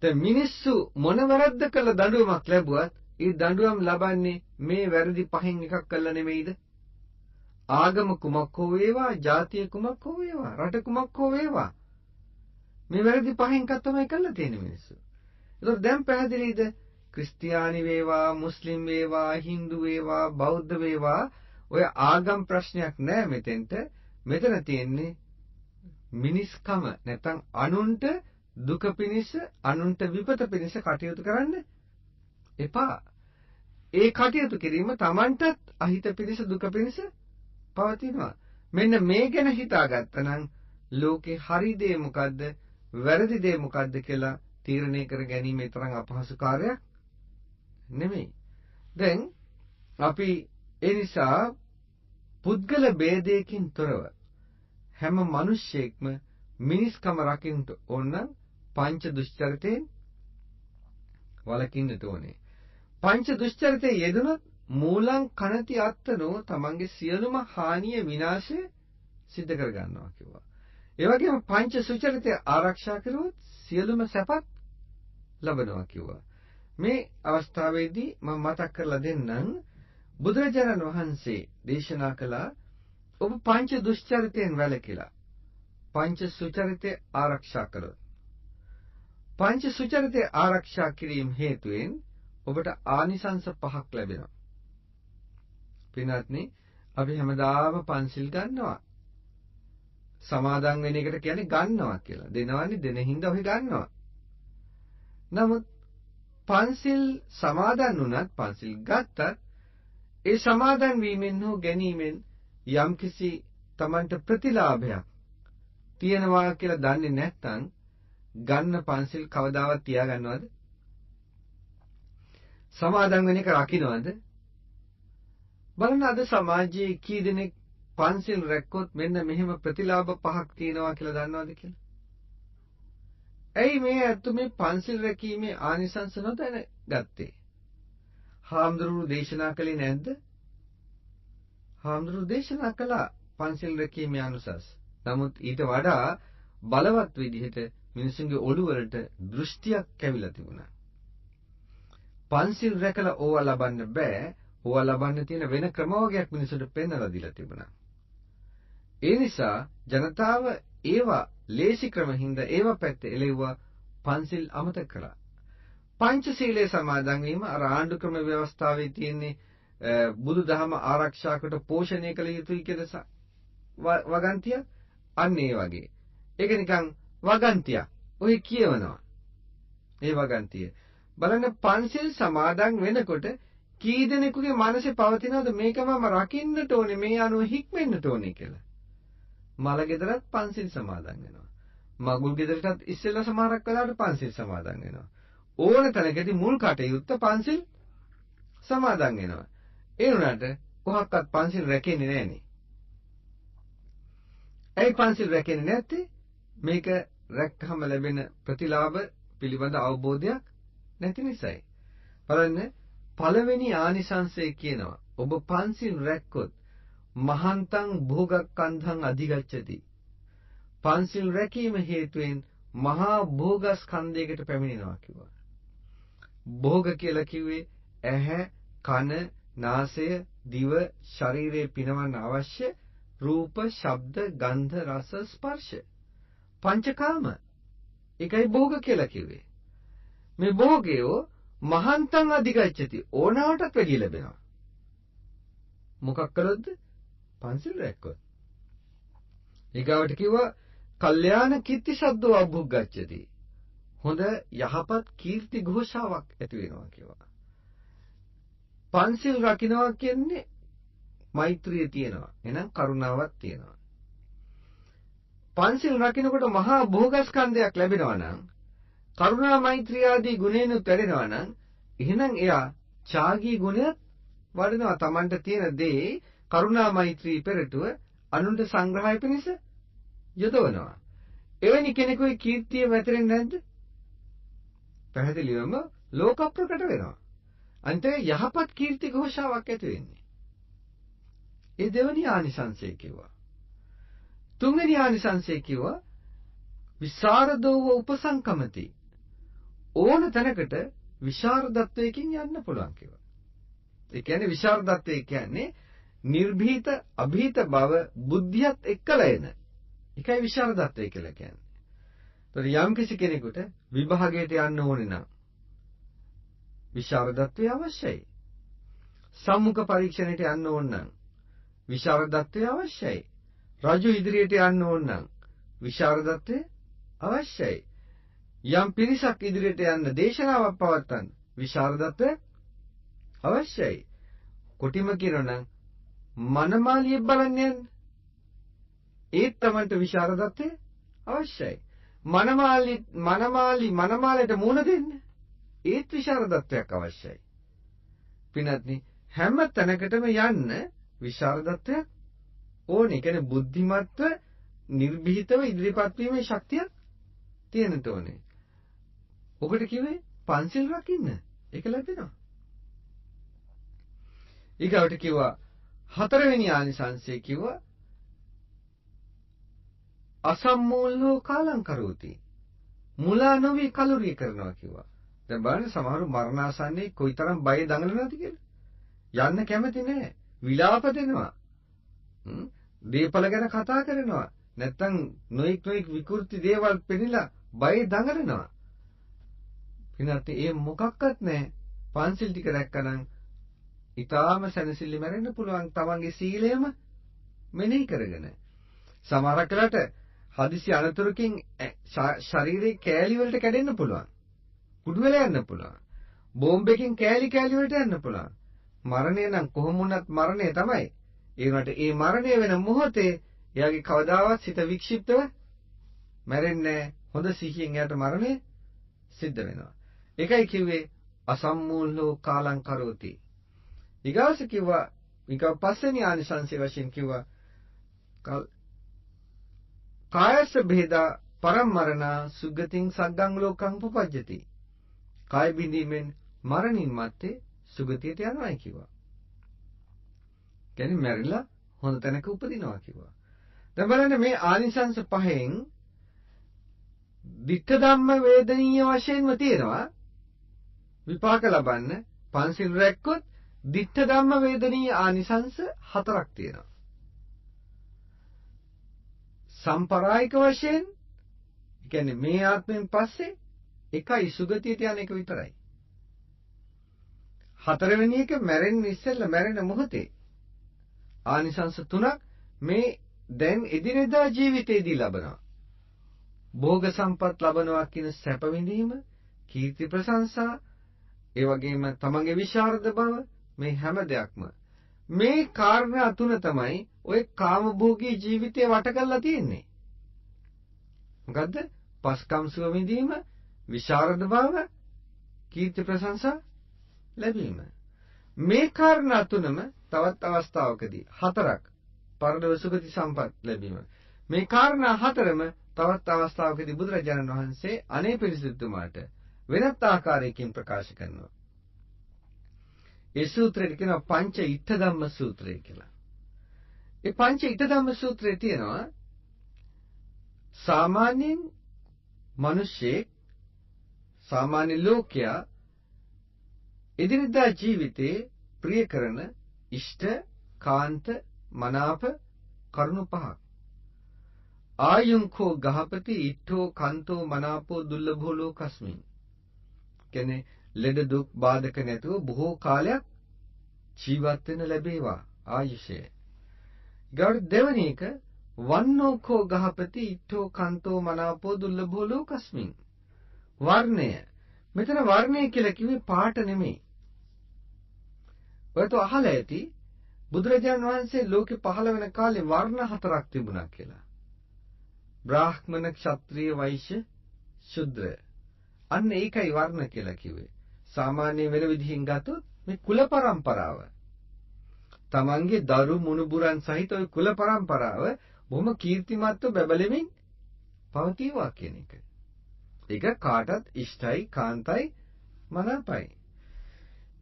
දැන් මිනිස්සු මොන වැරද්ද කළ දඬුවමක් ලැබුවත් ඒ දඬුවම් ලබන්නේ මේ වැරදි පහෙන් එකක් කළා නෙමෙයිද? ආගම කුමක් හෝ වේවා, ජාතිය කුමක් හෝ වේවා, රට කුමක් හෝ වේවා, මේ වැරදි පහෙන් එකක් තමයි කරලා තියෙන්නේ මිනිස්සු. ඒතකොට දැන් පැහැදිලිද? ක්‍රිස්තියානි වේවා, මුස්ලිම් වේවා, හින්දු වේවා, බෞද්ධ වේවා, ඔය ආගම් ප්‍රශ්නයක් නෑ මෙතෙන්ට. මෙතන තියෙන්නේ මිනිස්කම නැත්නම් අනුන්ට දුක පිණිස, අනුන්ට විපත පිණිස කටයුතු කරන්න එපා. ඒ කටයුතු කිරීම Tamanටත් අහිත පිණිස, දුක පිණිස පවතිනවා. මෙන්න මේ ගැන හිතාගත්තා නම් ලෝකේ හරි දේ මොකද්ද, වැරදි දේ මොකද්ද කියලා තීරණය කර ගැනීම තරම් අපහසු කාර්යයක් නෙමෙයි. දැන් අපි ඒ නිසා පුද්ගල භේදයකින් තොරව හැම මිනිස්සෙක්ම මිනිස්කම රකින්න ඕන නම් පංච දුෂ්චරිතයෙන් වළකින්නට ඕනේ. පංච දුෂ්චරිතයේ යෙදුනොත් මූලං කනති අත්තනෝ තමන්ගේ සියලුම හානිය විනාශය සිද්ධ කර ගන්නවා කිව්වා. ඒ වගේම පංච සුචරිතය ආරක්ෂා කරුවොත් සියලුම සැපත් ලබනවා කිව්වා. මේ අවස්ථාවේදී මම මතක් කරලා දෙන්නම්, බුදුරජාණන් වහන්සේ දේශනා කළා ඔබ පංච දුෂ්චරිතයෙන් වැළකීලා පංච සුචරිතය ආරක්ෂා කළොත්, පංච සුචරිතය ආරක්ෂා කිරීම හේතුවෙන් ඔබට ආනිසංස පහක් ලැබෙනවා. පින්වත්නි, අපි හැමදාම පන්සිල් ගන්නවා. සමාදන් වෙන එකට කියන්නේ ගන්නවා කියලා. දෙනවන්නේ දෙන හින්දා ඔහි ගන්නවා. නමුත් පන්සිල් සමාදන් වුණත්, පන්සිල් ගත්තත්, ඒ සමාදන් වීමෙන් හෝ ගැනීමෙන් යම්කිසි Tamanට ප්‍රතිලාභයක් තියෙනවා කියලා දන්නේ නැත්නම් ගන්න පන්සිල් කවදාවත් තියාගන්නවද? සමාදන් වෙන එක රකින්නවද? බලන්න අද සමාජයේ කී දෙනෙක් පන්සිල් රැක්කොත් මෙන්න මෙහෙම ප්‍රතිලාභ පහක් තියෙනවා කියලා දන්නවද කියලා? ඇයි මේ ඇත්ත මේ පන්සිල් රැකීමේ ආනිසංස නොදැන ගත්තේ? හාමුදුරුවෝ දේශනා කළේ නැද්ද? හාමුදුරුවෝ දේශනා කළා පන්සිල් රැකීමේ අනුසස්. නමුත් ඊට වඩා බලවත් විදිහට මිනිසුන්ගේ ඔළුව වලට දෘෂ්ටියක් කැවිලා තිබුණා. පන්සිල් රැකලා ඕවා ලබන්න බෑ. ඕවා ලබන්න තියෙන වෙන ක්‍රම වගේක් මිනිසුන්ට පෙන්වලා දීලා තිබුණා. ඒ නිසා ජනතාව ඒවා ලේසි ක්‍රම හින්දා ඒවා පැත්තේ එළෙව්වා, පන්සිල් අමතක කළා. පංචශීලයේ සමාදන් වීම අර ආණ්ඩු ක්‍රම ව්‍යවස්ථාවේ තියෙන්නේ බුදුදහම ආරක්ෂා කොට පෝෂණය කළ යුතුයි කියලා වගන්තිය. අන්න ඒ වගේ. ඒක නිකන් වගන්තියක්. ඔය කියවනවා. ඒ වගන්තිය. බලන්න පංචශීල සමාදන් වෙනකොට කී දෙනෙකුගේ මනසේ පවතිනවද මේක මම රකින්නට ඕනේ, මේ අනුව හික්මෙන්නට ඕනේ කියලා. මල ගෙදරත් පංචශීල සමාදන් වෙනවා. මගුල් ගෙදරටත් ඉස්සෙල්ලා සමහරක් වෙලාවට පංචශීල සමාදන් වෙනවා. ඕන තැනකදී මුල් කටයුත්ත පංචශීල සමාදන් වෙනවා. ඒ වුණාට කොහොක්වත් පංචශීල රැකෙන්නේ නෑනේ. ඇයි පංචශීල රැකෙන්නේ නැත්තේ? මේක රැක්කහම ලැබෙන ප්‍රතිලාභ පිළිබඳ අවබෝධයක් නැති නිසායි. බලන්න පළවෙනි ආනිසංසය කියනවා ඔබ පංචශීල රැක්කොත් මහන්තං භෝගක්ඛන්ධං අධිගච්ඡති. පංචශීල රැකීම හේතුවෙන් මහා භෝගස්කන්ධයකට පැමිණෙනවා කිව්වා. භෝග කියලා කිව්වේ ඇහැ, කන, නාසය, දිව, ශරීරය පිනවන්න අවශ්‍ය රූප, ශබ්ද, ගන්ධ, රස, ස්පර්ශ. පංචකාම. ඒකයි භෝග කියලා කිව්වේ. මේ භෝගයෝ මහන්තං අධිගච්ඡති, ඕනාවටත් වැඩි ලැබෙනවා. මොකක් කළොත්ද? පංචශීල රැක්කොත්. ඊගාවට කිව්වා කල්යාණ කීර්ති සද්දෝ අභුග්ගච්ඡති. හොඳ යහපත් කීර්ති ഘോഷාවක් ඇති වෙනවා කිව්වා. පංචශීල රකින්නවා කියන්නේ මෛත්‍රිය තියෙනවා. එහෙනම් කරුණාවක් තියෙනවා. පංචශීල රකින්නකොට මහා භෝගස්කන්ධයක් ලැබෙනවා නම්, කරුණා මෛත්‍රී ආදී ගුණේනුත් වැඩෙනවා නම්, එහෙනම් එයා චාගී ගුණයත් වඩනවා. Tamanට තියෙන දේ කරුණා මෛත්‍රී පෙරටුව අනුන්ට සංග්‍රහය පිණිස යොදවනවා. එවැනි කෙනෙකුගේ කීර්තිය වැතිරෙන්නේ නැද්ද? පැහැදිලිවම ලෝක ප්‍රකට වෙනවා. අනිත් එක යහපත් කීර්ති ഘോഷාවක් ඇති වෙන්නේ. ඒ දෙවෙනි ආනිසංසය කිව්වා. තුන්වෙනි ආනිසංසය කිව්වා විසරදෝව උපසංකමති. ඕන තැනකට විශාරදත්වයකින් යන්න පුළුවන් කිව්වා. ඒ කියන්නේ විශාරදත්වය කියන්නේ නිර්භීත අභීත බව බුද්ධියත් එක්කලා එන. ඒකයි විශාරදත්වය කියලා කියන්නේ. ඒතර යම් කිසි කෙනෙකුට විභාගයට යන්න ඕනේ නම් විශාරදත්වය අවශ්‍යයි. සම්මුඛ පරීක්ෂණයට යන්න ඕන නම් විශාරදත්වය අවශ්‍යයි. රජු ඉදිරියට යන්න ඕන නම් විශාරදත්වය අවශ්‍යයි. යම් පිරිසක් ඉදිරියට යන්න දේශනාවක් පවත්වන්න විශාරදත්වය අවශ්‍යයි. කොටිම කියනවා නම් මනමාලිය බලන්න යන්න. ඒත් තමන්ට විශාරදත්වය අවශ්‍යයි. මනමාලි මනමාලි මනමාලයට මුණ දෙන්න. ඒත් විශාරදත්වයක් අවශ්‍යයි. පින්වත්නි, හැම තැනකටම යන්න විශාරදත්වයක් ඕනේ. ඒ කියන්නේ බුද්ධිමත්ව නිර්භීතව ඉදිරිපත් වීමේ ශක්තියක් තියෙන්න ඕනේ. ඔකට කිව්වේ පන්සිල් රකින්න. ඒක ලැබෙනවා. ඊගවට කිව්වා හතරවෙනි ආනිසංසය කිව්වා අසම්මූලෝ කාලං කරෝති. මුලා නොවි කලුරිය කරනවා කිව්වා. දැන් බලන්න සමහරු මරණාසන්නයේ කොයිතරම් බය දඟලනවද කියලා. යන්න කැමති නෑ. විලාප දෙනවා. දීපල ගැන කතා කරනවා. නැත්තම් නොයෙක් නොයෙක් විකෘති දේවල් පෙනිලා බය දඟලනවා. පිනත් ඒ මොකක්වත් නෑ. පන්සිල් ටික රැක්කනම් ඊටාම සැනසෙල්ලි මැරෙන්න පුළුවන් තමන්ගේ සීලයම මෙනෙහි කරගෙන. සමහරක් වෙලාවට හදිසි අනතුරකින් ශරීරේ කෑලි වලට කැඩෙන්න පුළුවන්. කුඩු වෙලා යන්න පුළුවන්. බෝම්බකින් කෑලි කෑලි වලට යන්න පුළුවන්. මරණය නම් කොහොම වුණත් මරණය තමයි. ඒ වුණාට ඒ මරණය වෙන මොහොතේ එයාගේ කවදාවත් සිත වික්ෂිප්තව මැරෙන්නේ නැහැ. හොඳ සිහියෙන් එයාට මරණය සිද්ධ වෙනවා. ඒකයි කිව්වේ අසම්මූලෝ කාලං කරෝති. ඊගාස කිව්වා ඊගා පස්වෙනි ආනිසංසය වශයෙන් කිව්වා කායස්ස බෙහෙදා පරම්මරණා සුගතින් සග්ගං ලෝකං උපපජ්ජති. කාය බිඳීමෙන් මරණින් මත්තේ සුගතියට යනවායි කිව්වා. කියන්නේ මැරිලා හොඳ තැනක උපදිනවා කිව්වා. දැන් බලන්න මේ ආනිසංස පහෙන් දිට්ඨ ධම්ම වේදනීය වශයෙන්ම තියෙනවා. විපාක ලබන්න පන්සිල් රැක්කොත් දිට්ඨ ධම්ම වේදනීය ආනිසංස හතරක් තියෙනවා. සම්පරායික වශයෙන් කියන්නේ මේ ආත්මෙන් පස්සේ එකයි සුගතියට යන එක විතරයි. හතරවෙනි එක මැරෙන්න ඉස්සෙල්ලා මැරෙන මොහොතේ ආනිසංස තුනක් මේ දැන් එදිනෙදා ජීවිතේදී ලබනවා. භෝග සම්පත් ලබනවා කියන සැප විඳීම, කීර්ති ප්‍රශංසා, ඒ වගේම තමන්ගේ විශාරද බව, මේ හැම දෙයක්ම මේ කාරණා තුන තමයි ඔය කාමභෝගී ජීවිතය වට කරලා තියෙන්නේ. මොකද්ද? පස්කම් සුව විඳීම, විශාරද බව, කීර්ති ප්‍රශංසා ලැබීම. මේ කාරණා තුනම තවත් අවස්ථාවකදී හතරක් පරලොව සුගති සම්පත් ලැබීම. මේ කාරණා හතරම තවත් අවස්ථාවකදී බුදුරජාණන් වහන්සේ අනේ පිරිසිදුතුමාට වෙනත් ආකාරයකින් ප්‍රකාශ කරනවා. ඒ සූත්‍රයට කියනවා පංච ඉත්ත ධම්ම සූත්‍රය කියලා. ඒ පංච ඉත්ත ධම්ම සූත්‍රයේ තියෙනවා සාමාන්‍යයෙන් මිනිස්සෙක් සාමාන්‍ය ලෝකයා එදිනෙදා ජීවිතේ ප්‍රිය කරන ඉෂ්ට කාන්ත මනාප කරුණු පහක්. ආයුංකෝ ගහපති ඉට්ඨෝ කන්තෝ මනාපෝ දුර්ලභෝ ලෝකස්මින්. කියන්නේ ලෙඩ දුක් බාධක නැතුව බොහෝ කාලයක් ජීවත් වෙන්න ලැබේවා ආයුෂය. ඊගොඩ දෙවෙනි එක වන්නෝකෝ ගහපති ඉට්ඨෝ කන්තෝ මනාපෝ දුර්ලභෝ ලෝකස්මින්. වර්ණය. මෙතන වර්ණය කියලා කිව්වේ පාට නෙමෙයි. ඔයත් අහලා ඇති බුදුරජාණන් වහන්සේ ලෝකෙ පහළ වෙන කාලේ වර්ණ හතරක් තිබුණා කියලා. බ්‍රාහ්මණ, ක්ෂත්‍රීය, වෛශ්‍ය, ශුද්‍ර. අන්න ඒකයි වර්ණ කියලා කිව්වේ. සාමාන්‍ය වෙන විදිහින් ගත්තොත් මේ කුල පරම්පරාව. තමන්ගේ දරු මුණුබුරන් සහිත ඔය කුල පරම්පරාව බොහොම කීර්තිමත්ව බැබලෙමින් පවතිවා කියන එක. ඒක කාටත් ඉෂ්ටයි, කාන්තයි, මනාපයි.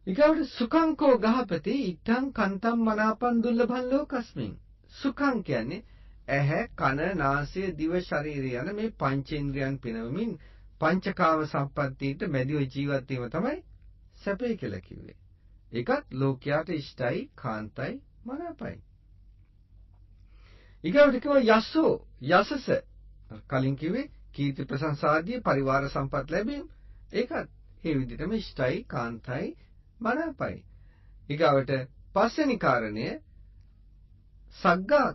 ඊගොඩ සුඛංකෝ ගහපති ඉත්තං කන්තං මනාපං දුර්ලභං ලෝකස්මින්. සුඛං කියන්නේ ඇහැ, කන, නාසය, දිව, ශරීරය යන මේ පංචේන්ද්‍රයන් පිනවමින් පංචකාම සම්පත්තියට මැදිව ජීවත් වීම තමයි සැපේ කියලා කිව්වේ. ඒකත් ලෝකයාට ඉෂ්ටයි, කාන්තයි, මනාපයි. ඊගොඩ කිව්වා යසෝ, යසස. කලින් කිව්වේ කීර්ති ප්‍රශංසා ආදී පරිවාර සම්පත් ලැබීම. ඒකත් ඒ විදිහටම ඉෂ්ටයි, කාන්තයි, මනාපයි. ඊගාවට පස්වෙනි කාරණය සග්ගා,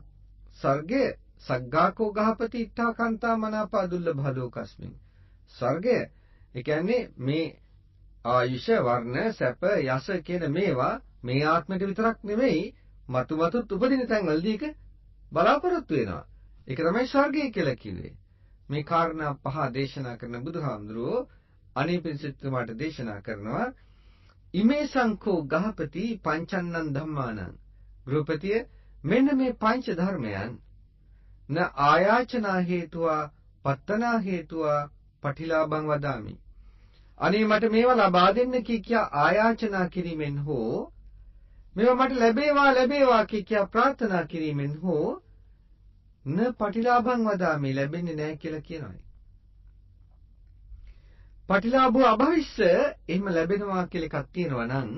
ස්වර්ගය. සග්ගාකෝ ගහපති ඉත්තා කාන්තා මනාපා දුර්ලභ ලෝකස්මින්. ස්වර්ගය ඒ කියන්නේ මේ ආයුෂ, වර්ණ, සැප, යස කියන මේවා මේ ආත්මයට විතරක් නෙමෙයි මතු මතුත් උපදින තැන්වලදී ඒක බලාපොරොත්තු වෙනවා. ඒක තමයි ස්වර්ගය කියලා කිව්වේ. මේ කාරණා පහ දේශනා කරන බුදුහාමුදුරුවෝ අනේපිඬිසිටුමාට දේශනා කරනවා ඉමේ සංකෝ ගහපති පංචන්නං ධම්මානං. ගෘහපතිය, මෙන්න මේ පංච ධර්මයන් න ආයාචනා හේතුවා පත්තනා හේතුවා පටිලාභං වදාමි. අනේ මට මේවා ලබා දෙන්න කී කියා ආයාචනා කිරීමෙන් හෝ, මේවා මට ලැබේවා ලැබේවා කී කියා ප්‍රාර්ථනා කිරීමෙන් හෝ න පටිලාභං වදාමි, ලැබෙන්නේ නැහැ කියලා කියනවා. පටිලාභෝ අභවිස්ස, එහෙම ලැබෙනවා කියලා එකක් තියෙනවා නම්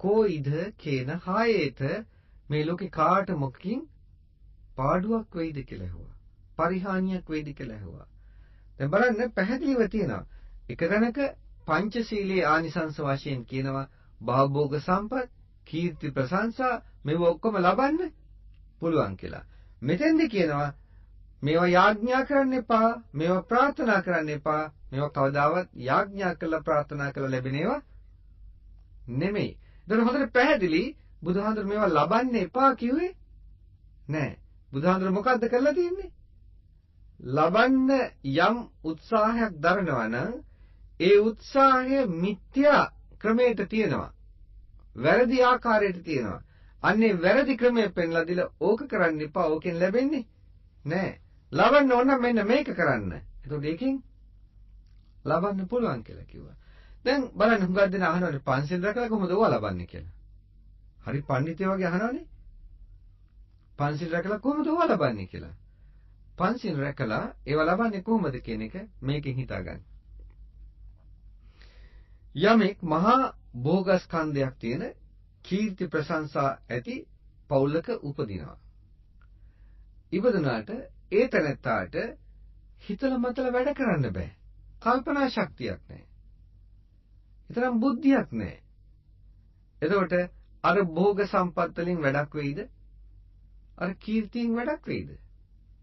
කෝ ඉද කේන හායේත, මේ ලෝකේ කාට මොකකින් පාඩුවක් වෙයිද කියලා ඇහුවා. පරිහානියක් වෙයිද කියලා ඇහුවා. දැන් බලන්න පැහැදිලිව තියෙනවා. එක තැනක පංචශීලයේ ආනිසංස වශයෙන් කියනවා භවභෝග සම්පත්, කීර්ති ප්‍රශංසා මේව ඔක්කොම ලබන්න පුළුවන් කියලා. මෙතෙන්ද කියනවා මේවා යාඥා කරන්න එපා, මේවා ප්‍රාර්ථනා කරන්න එපා, මේවා කවදාවත් යාඥා කරලා ප්‍රාර්ථනා කරලා ලැබෙන ඒවා නෙමෙයි. ඒතර හොඳට පැහැදිලි බුදුහාමුදුරු මේවා ලබන්න එපා කිව්වේ නෑ. බුදුහාමුදුරු මොකද්ද කරලා තියෙන්නේ? ලබන්න යම් උත්සාහයක් දරනවා නම් ඒ උත්සාහය මිත්‍යා ක්‍රමයට තියෙනවා. වැරදි ආකාරයට තියෙනවා. අන්නේ වැරදි ක්‍රමය පෙන්ලා දීලා ඕක කරන්න එපා, ඕකෙන් ලැබෙන්නේ නෑ. ලබන්න ඕන නම් මෙන්න මේක කරන්න. එතකොට ඒකෙන් ලබන්න පුළුවන් කියලා කිව්වා. දැන් බලන්න හුඟක් දෙනා අහනවනේ පන්සිල් රැකලා කොහොමද ඕවා ලබන්නේ කියලා. හරි පඬිතේ වගේ අහනවනේ. පන්සිල් රැකලා කොහොමද ඕවා ලබන්නේ කියලා. පන්සිල් රැකලා ඒවා ලබන්නේ කොහොමද කියන එක මේකෙන් හිතා ගන්න. යමෙක් මහා භෝගස්කන්ධයක් තියෙන කීර්ති ප්‍රශංසා ඇති පවුලක උපදිනවා. ඉපදුනාට ඒ තැනැත්තාට හිතලා මතලා වැඩ කරන්න බෑ. කල්පනා ශක්තියක් නැහැ. ඊතරම් බුද්ධියක් නැහැ. එතකොට අර භෝග සම්පත් වලින් වැඩක් වෙයිද? අර කීර්තියෙන් වැඩක් වෙයිද?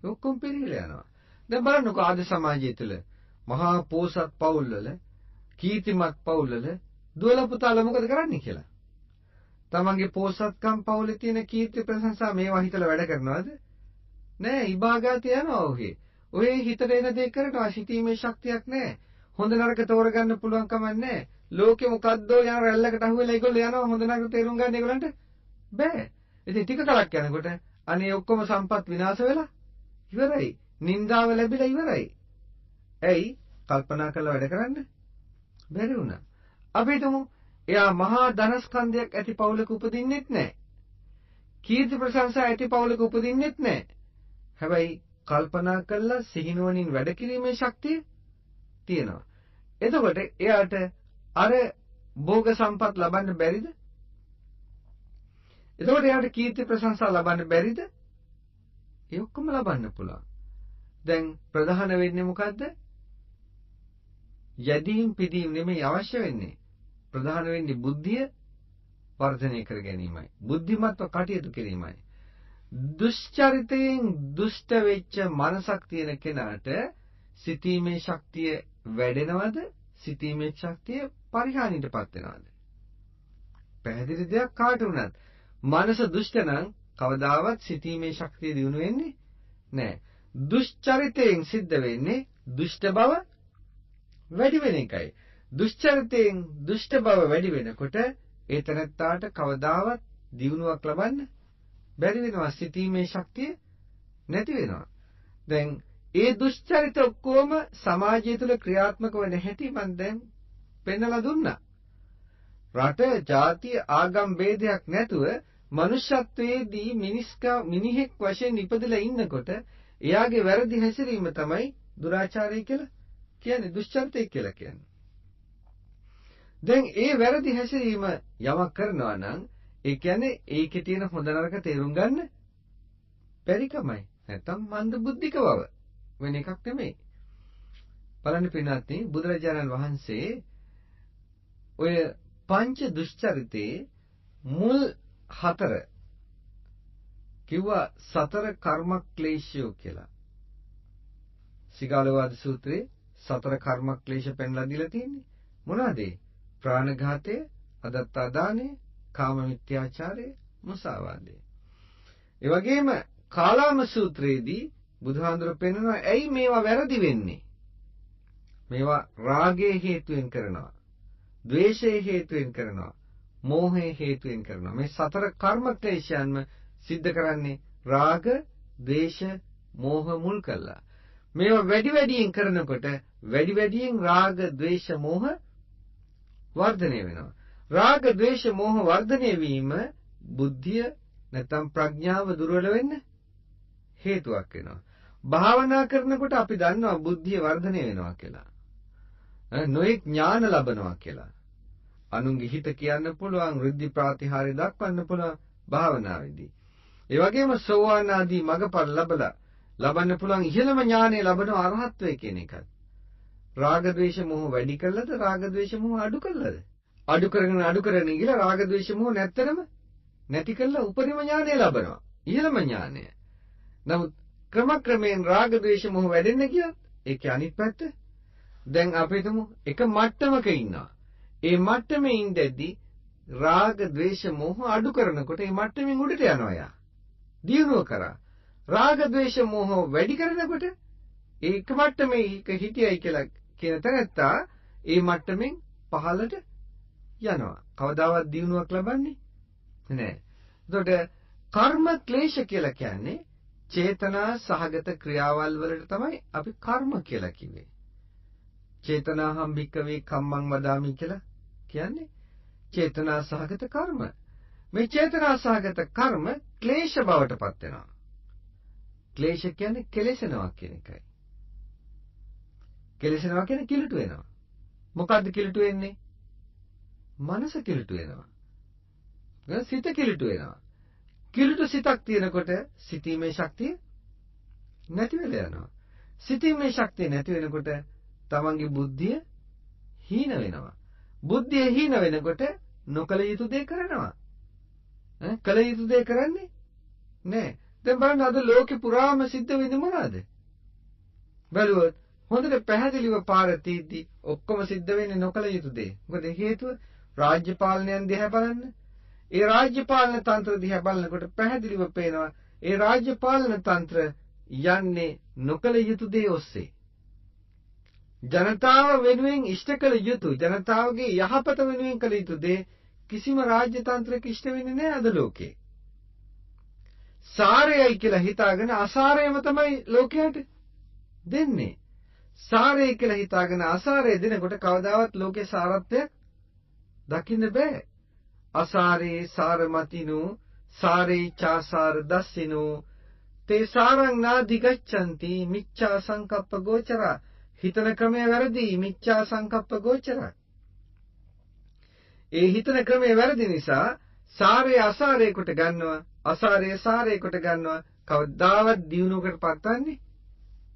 ඔක්කොම පිරිහිලා යනවා. දැන් බලන්නකෝ ආද සමාජය තුළ මහා පෝසත් පවුල්වල, කීර්තිමත් පවුල්වල දුවලා පුතාලා මොකද කරන්නේ කියලා. තමන්ගේ පෝසත්කම් පවුලේ තියෙන කීර්ති ප්‍රශංසා මේවා හිතලා වැඩ කරනවද? නෑ, ඉබාගාතේ යනවා ඔහේ. ඔහේ හිතට එන දේ කරනවා, සිතීමේ ශක්තියක් නෑ. හොඳ නරක තෝරගන්න පුළුවන් කමක් නෑ. ලෝකෙ මොකද්දෝ යන රැල්ලකට අහු වෙලා ඒගොල්ලෝ යනවා, හොඳ නරක තේරුම් ගන්න ඒගොල්ලන්ට බෑ. ඉතින් ටික කලක් යනකොට අනේ ඔක්කොම සම්පත් විනාශ වෙලා ඉවරයි. නින්දාව ලැබිලා ඉවරයි. ඇයි? කල්පනා කරලා වැඩ කරන්න බැරි වුණා. අපි හිතමු එයා මහා ධනස්කන්ධයක් ඇති පවුලක උපදින්නෙත් නෑ. කීර්ති ප්‍රශංසා ඇති පවුලක උපදින්නෙත් නෑ. හැබැයි කල්පනා කරලා සිහිනුවණින් වැඩ කිරීමේ ශක්තිය තියෙනවා. එතකොට එයාට අර භෝග සම්පත් ලබන්න බැරිද? එතකොට එයාට කීර්ති ප්‍රශංසා ලබන්න බැරිද? ඒ ඔක්කොම ලබන්න පුළුවන්. දැන් ප්‍රධාන වෙන්නේ මොකද්ද? යදීම් පිදීම් නෙමෙයි අවශ්‍ය වෙන්නේ. ප්‍රධාන වෙන්නේ බුද්ධිය වර්ධනය කර ගැනීමයි. බුද්ධිමත්ව කටයුතු කිරීමයි. දුෂ්චරිතයෙන් දුෂ්ට වෙච්ච මනසක් තියෙන කෙනාට සිතීමේ ශක්තිය වැඩෙනවද? සිතීමේ ශක්තිය පරිහානියටපත් වෙනවද? පැහැදිලි දෙයක් කාට වුණත්. මනස දුෂ්ට නම් කවදාවත් සිතීමේ ශක්තිය දියුණු වෙන්නේ නැහැ. දුෂ්චරිතයෙන් සිද්ධ වෙන්නේ දුෂ්ට බව වැඩි වෙන එකයි. දුෂ්චරිතයෙන් දුෂ්ට බව වැඩි වෙනකොට ඒ තැනැත්තාට කවදාවත් දියුණුවක් ලබන්න බැරි වෙනවා. සිතීමේ ශක්තිය නැති වෙනවා. දැන් ඒ දුෂ්චරිත ඔක්කොම සමාජය තුළ ක්‍රියාත්මක වෙන හැටි මම දැන් පෙන්නලා දුන්නා. රට, ජාතිය, ආගම් ભેදයක් නැතුව මනුෂ්‍යත්වයේදී මිනිහෙක් වශයෙන් ඉපදලා ඉන්නකොට එයාගේ වැරදි හැසිරීම තමයි දුරාචාරය කියලා කියන්නේ, දුෂ්චරිතය කියලා කියන්නේ. දැන් ඒ වැරදි හැසිරීම යමක් කරනවා නම් ඒ කියන්නේ ඒකේ තියෙන හොඳ නරක තේරුම් ගන්න බැරිකමයි. නැත්තම් මන්ද බුද්ධික බව වෙන එකක් නෙමෙයි. බලන්න පින්වත්නි, බුදුරජාණන් වහන්සේ ඔය පංච දුෂ්චරිතේ මුල් හතර කිව්වා සතර කර්මක්ලේශයෝ කියලා. සිගාලෝවාද සූත්‍රයේ සතර කර්මක්ලේශ පෙන්ලා දීලා තියෙන්නේ. මොනවද ඒ? ප්‍රාණඝාතය, අදත්තාදානය, කාම මිත්‍යාචාරය, මුසාවාදය. ඒ වගේම කාලාම සූත්‍රයේදී බුදුහාඳුර පෙන්වනවා ඇයි මේවා වැරදි වෙන්නේ? මේවා රාගයේ හේතුවෙන් කරනවා, ද්වේෂයේ හේතුවෙන් කරනවා, මෝහයේ හේතුවෙන් කරනවා. මේ සතර කර්ම ක්ලේශයන්ම සිද්ධ කරන්නේ රාග, ද්වේෂ, මෝහ මුල් කරලා. මේවා වැඩි වැඩියෙන් කරනකොට වැඩි වැඩියෙන් රාග, ද්වේෂ, මෝහ වර්ධනය වෙනවා. රාග, ද්වේෂ, මෝහ වර්ධනය වීම බුද්ධිය නැත්නම් ප්‍රඥාව දුර්වල වෙන්න හේතුවක් වෙනවා. භාවනා කරනකොට අපි දන්නවා බුද්ධිය වර්ධනය වෙනවා කියලා. නොයෙක් ඥාන ලබනවා කියලා. අනුන්ගේ හිත කියන්න පුළුවන්, ඍද්ධි ප්‍රාතිහාර්ය දක්වන්න පුළුවන් භාවනාවේදී. ඒ වගේම සෝවාන් ආදී මගපල් ලබලා ලබන්න පුළුවන් ඉහළම ඥානය ලබන අරහත්ත්වය කියන එකත්. රාග ද්වේෂ මොහ වැඩි කළාද, රාග ද්වේෂ මොහ අඩු කළාද? අඩු කරගෙන අඩු කරගෙන ගිහලා රාග ද්වේෂ මොහ නැත්තරම නැති කළා උපරිම ඥානය ලබනවා. ඉහළම ඥානය. නමුත් ක්‍රමක්‍රමයෙන් රාග ද්වේෂ මොහ වැඩෙන්න ගියොත් ඒකේ අනිත් පැත්ත දැන් අපි හිතමු එක මට්ටමක ඉන්නවා. ඒ මට්ටමේ ඉඳද්දි රාග ද්වේෂ මොහ අඩු කරනකොට ඒ මට්ටමින් උඩට යනවා යා. දියුණුව කරා. රාග ද්වේෂ මොහ වැඩි කරනකොට ඒක මට්ටමේ හිටියයි කියලා කියන තැනත්තා ඒ මට්ටමින් පහළට යනවා. කවදාවත් දියුණුවක් ලබන්නේ නෑ. එතකොට කර්ම ක්ලේශ කියලා කියන්නේ චේතනා සහගත ක්‍රියාවල් වලට තමයි අපි කර්ම කියලා කිව්වේ. චේතනාහම් භික්කවේ කම්මං වදාමි කියලා කියන්නේ චේතනා සහගත කර්ම. මේ චේතනා සහගත කර්ම ක්ලේශ බවට පත් වෙනවා. ක්ලේශ කියන්නේ කෙලෙසනවා කියන එකයි. කෙලෙසනවා කියන්නේ කිලුට වෙනවා. මොකද්ද කිලුට වෙන්නේ? මනස කිලුට වෙනවා. සිත කිලුට වෙනවා. කිලුට සිතක් තියෙනකොට සිතීමේ ශක්තිය නැති වෙලා යනවා. සිතීමේ ශක්තිය නැති වෙනකොට තමන්ගේ බුද්ධිය හීන වෙනවා. බුද්ධිය හීන වෙනකොට නොකල යුතු දේ කරනවා. කළ යුතු දේ කරන්නේ නෑ. දැන් බලන්න අද ලෝකෙ පුරාම සිද්ධ වෙන්නේ මොනවද? බැලුවොත් හොඳට පැහැදිලිව පාර තීද්දි ඔක්කොම සිද්ධ වෙන්නේ නොකල යුතු දේ. මොකද හේතුව රාජ්‍ය පාලනයන් දිහා බලන්න. ඒ රාජ්‍ය පාලන තන්ත්‍ර දිහා බලනකොට පැහැදිලිව පේනවා ඒ රාජ්‍ය පාලන තන්ත්‍ර යන්නේ නොකල යුතු දේ ඔස්සේ. ජනතාව වෙනුවෙන් ඉෂ්ට කළ යුතු, ජනතාවගේ යහපත වෙනුවෙන් කළ යුතු දේ කිසිම රාජ්‍ය තන්ත්‍රයක ඉෂ්ට වෙන්නේ නැහැ අද ලෝකේ. සාරයයි කියලා හිතාගෙන අසාරයම තමයි ලෝකයට දෙන්නේ. සාරය කියලා හිතාගෙන අසාරය දෙනකොට කවදාවත් ලෝකේ සාරත්වයක් දකින්න බෑ. අසාරේ සාරමතිනෝ සාරේ චාසාර දස්සිනෝ තේ සාරං නාදිගච්ඡanti මිච්ඡා සංකප්ප ගෝචරා. හිතන ක්‍රමය වැරදි, මිච්ඡා සංකප්ප ගෝචරා. ඒ හිතන ක්‍රමය වැරදි නිසා සාරය අසාරය කොට ගන්නවා, අසාරය සාරය කොට ගන්නවා. කවදාවත් දියුණුවකට පත්වන්නේ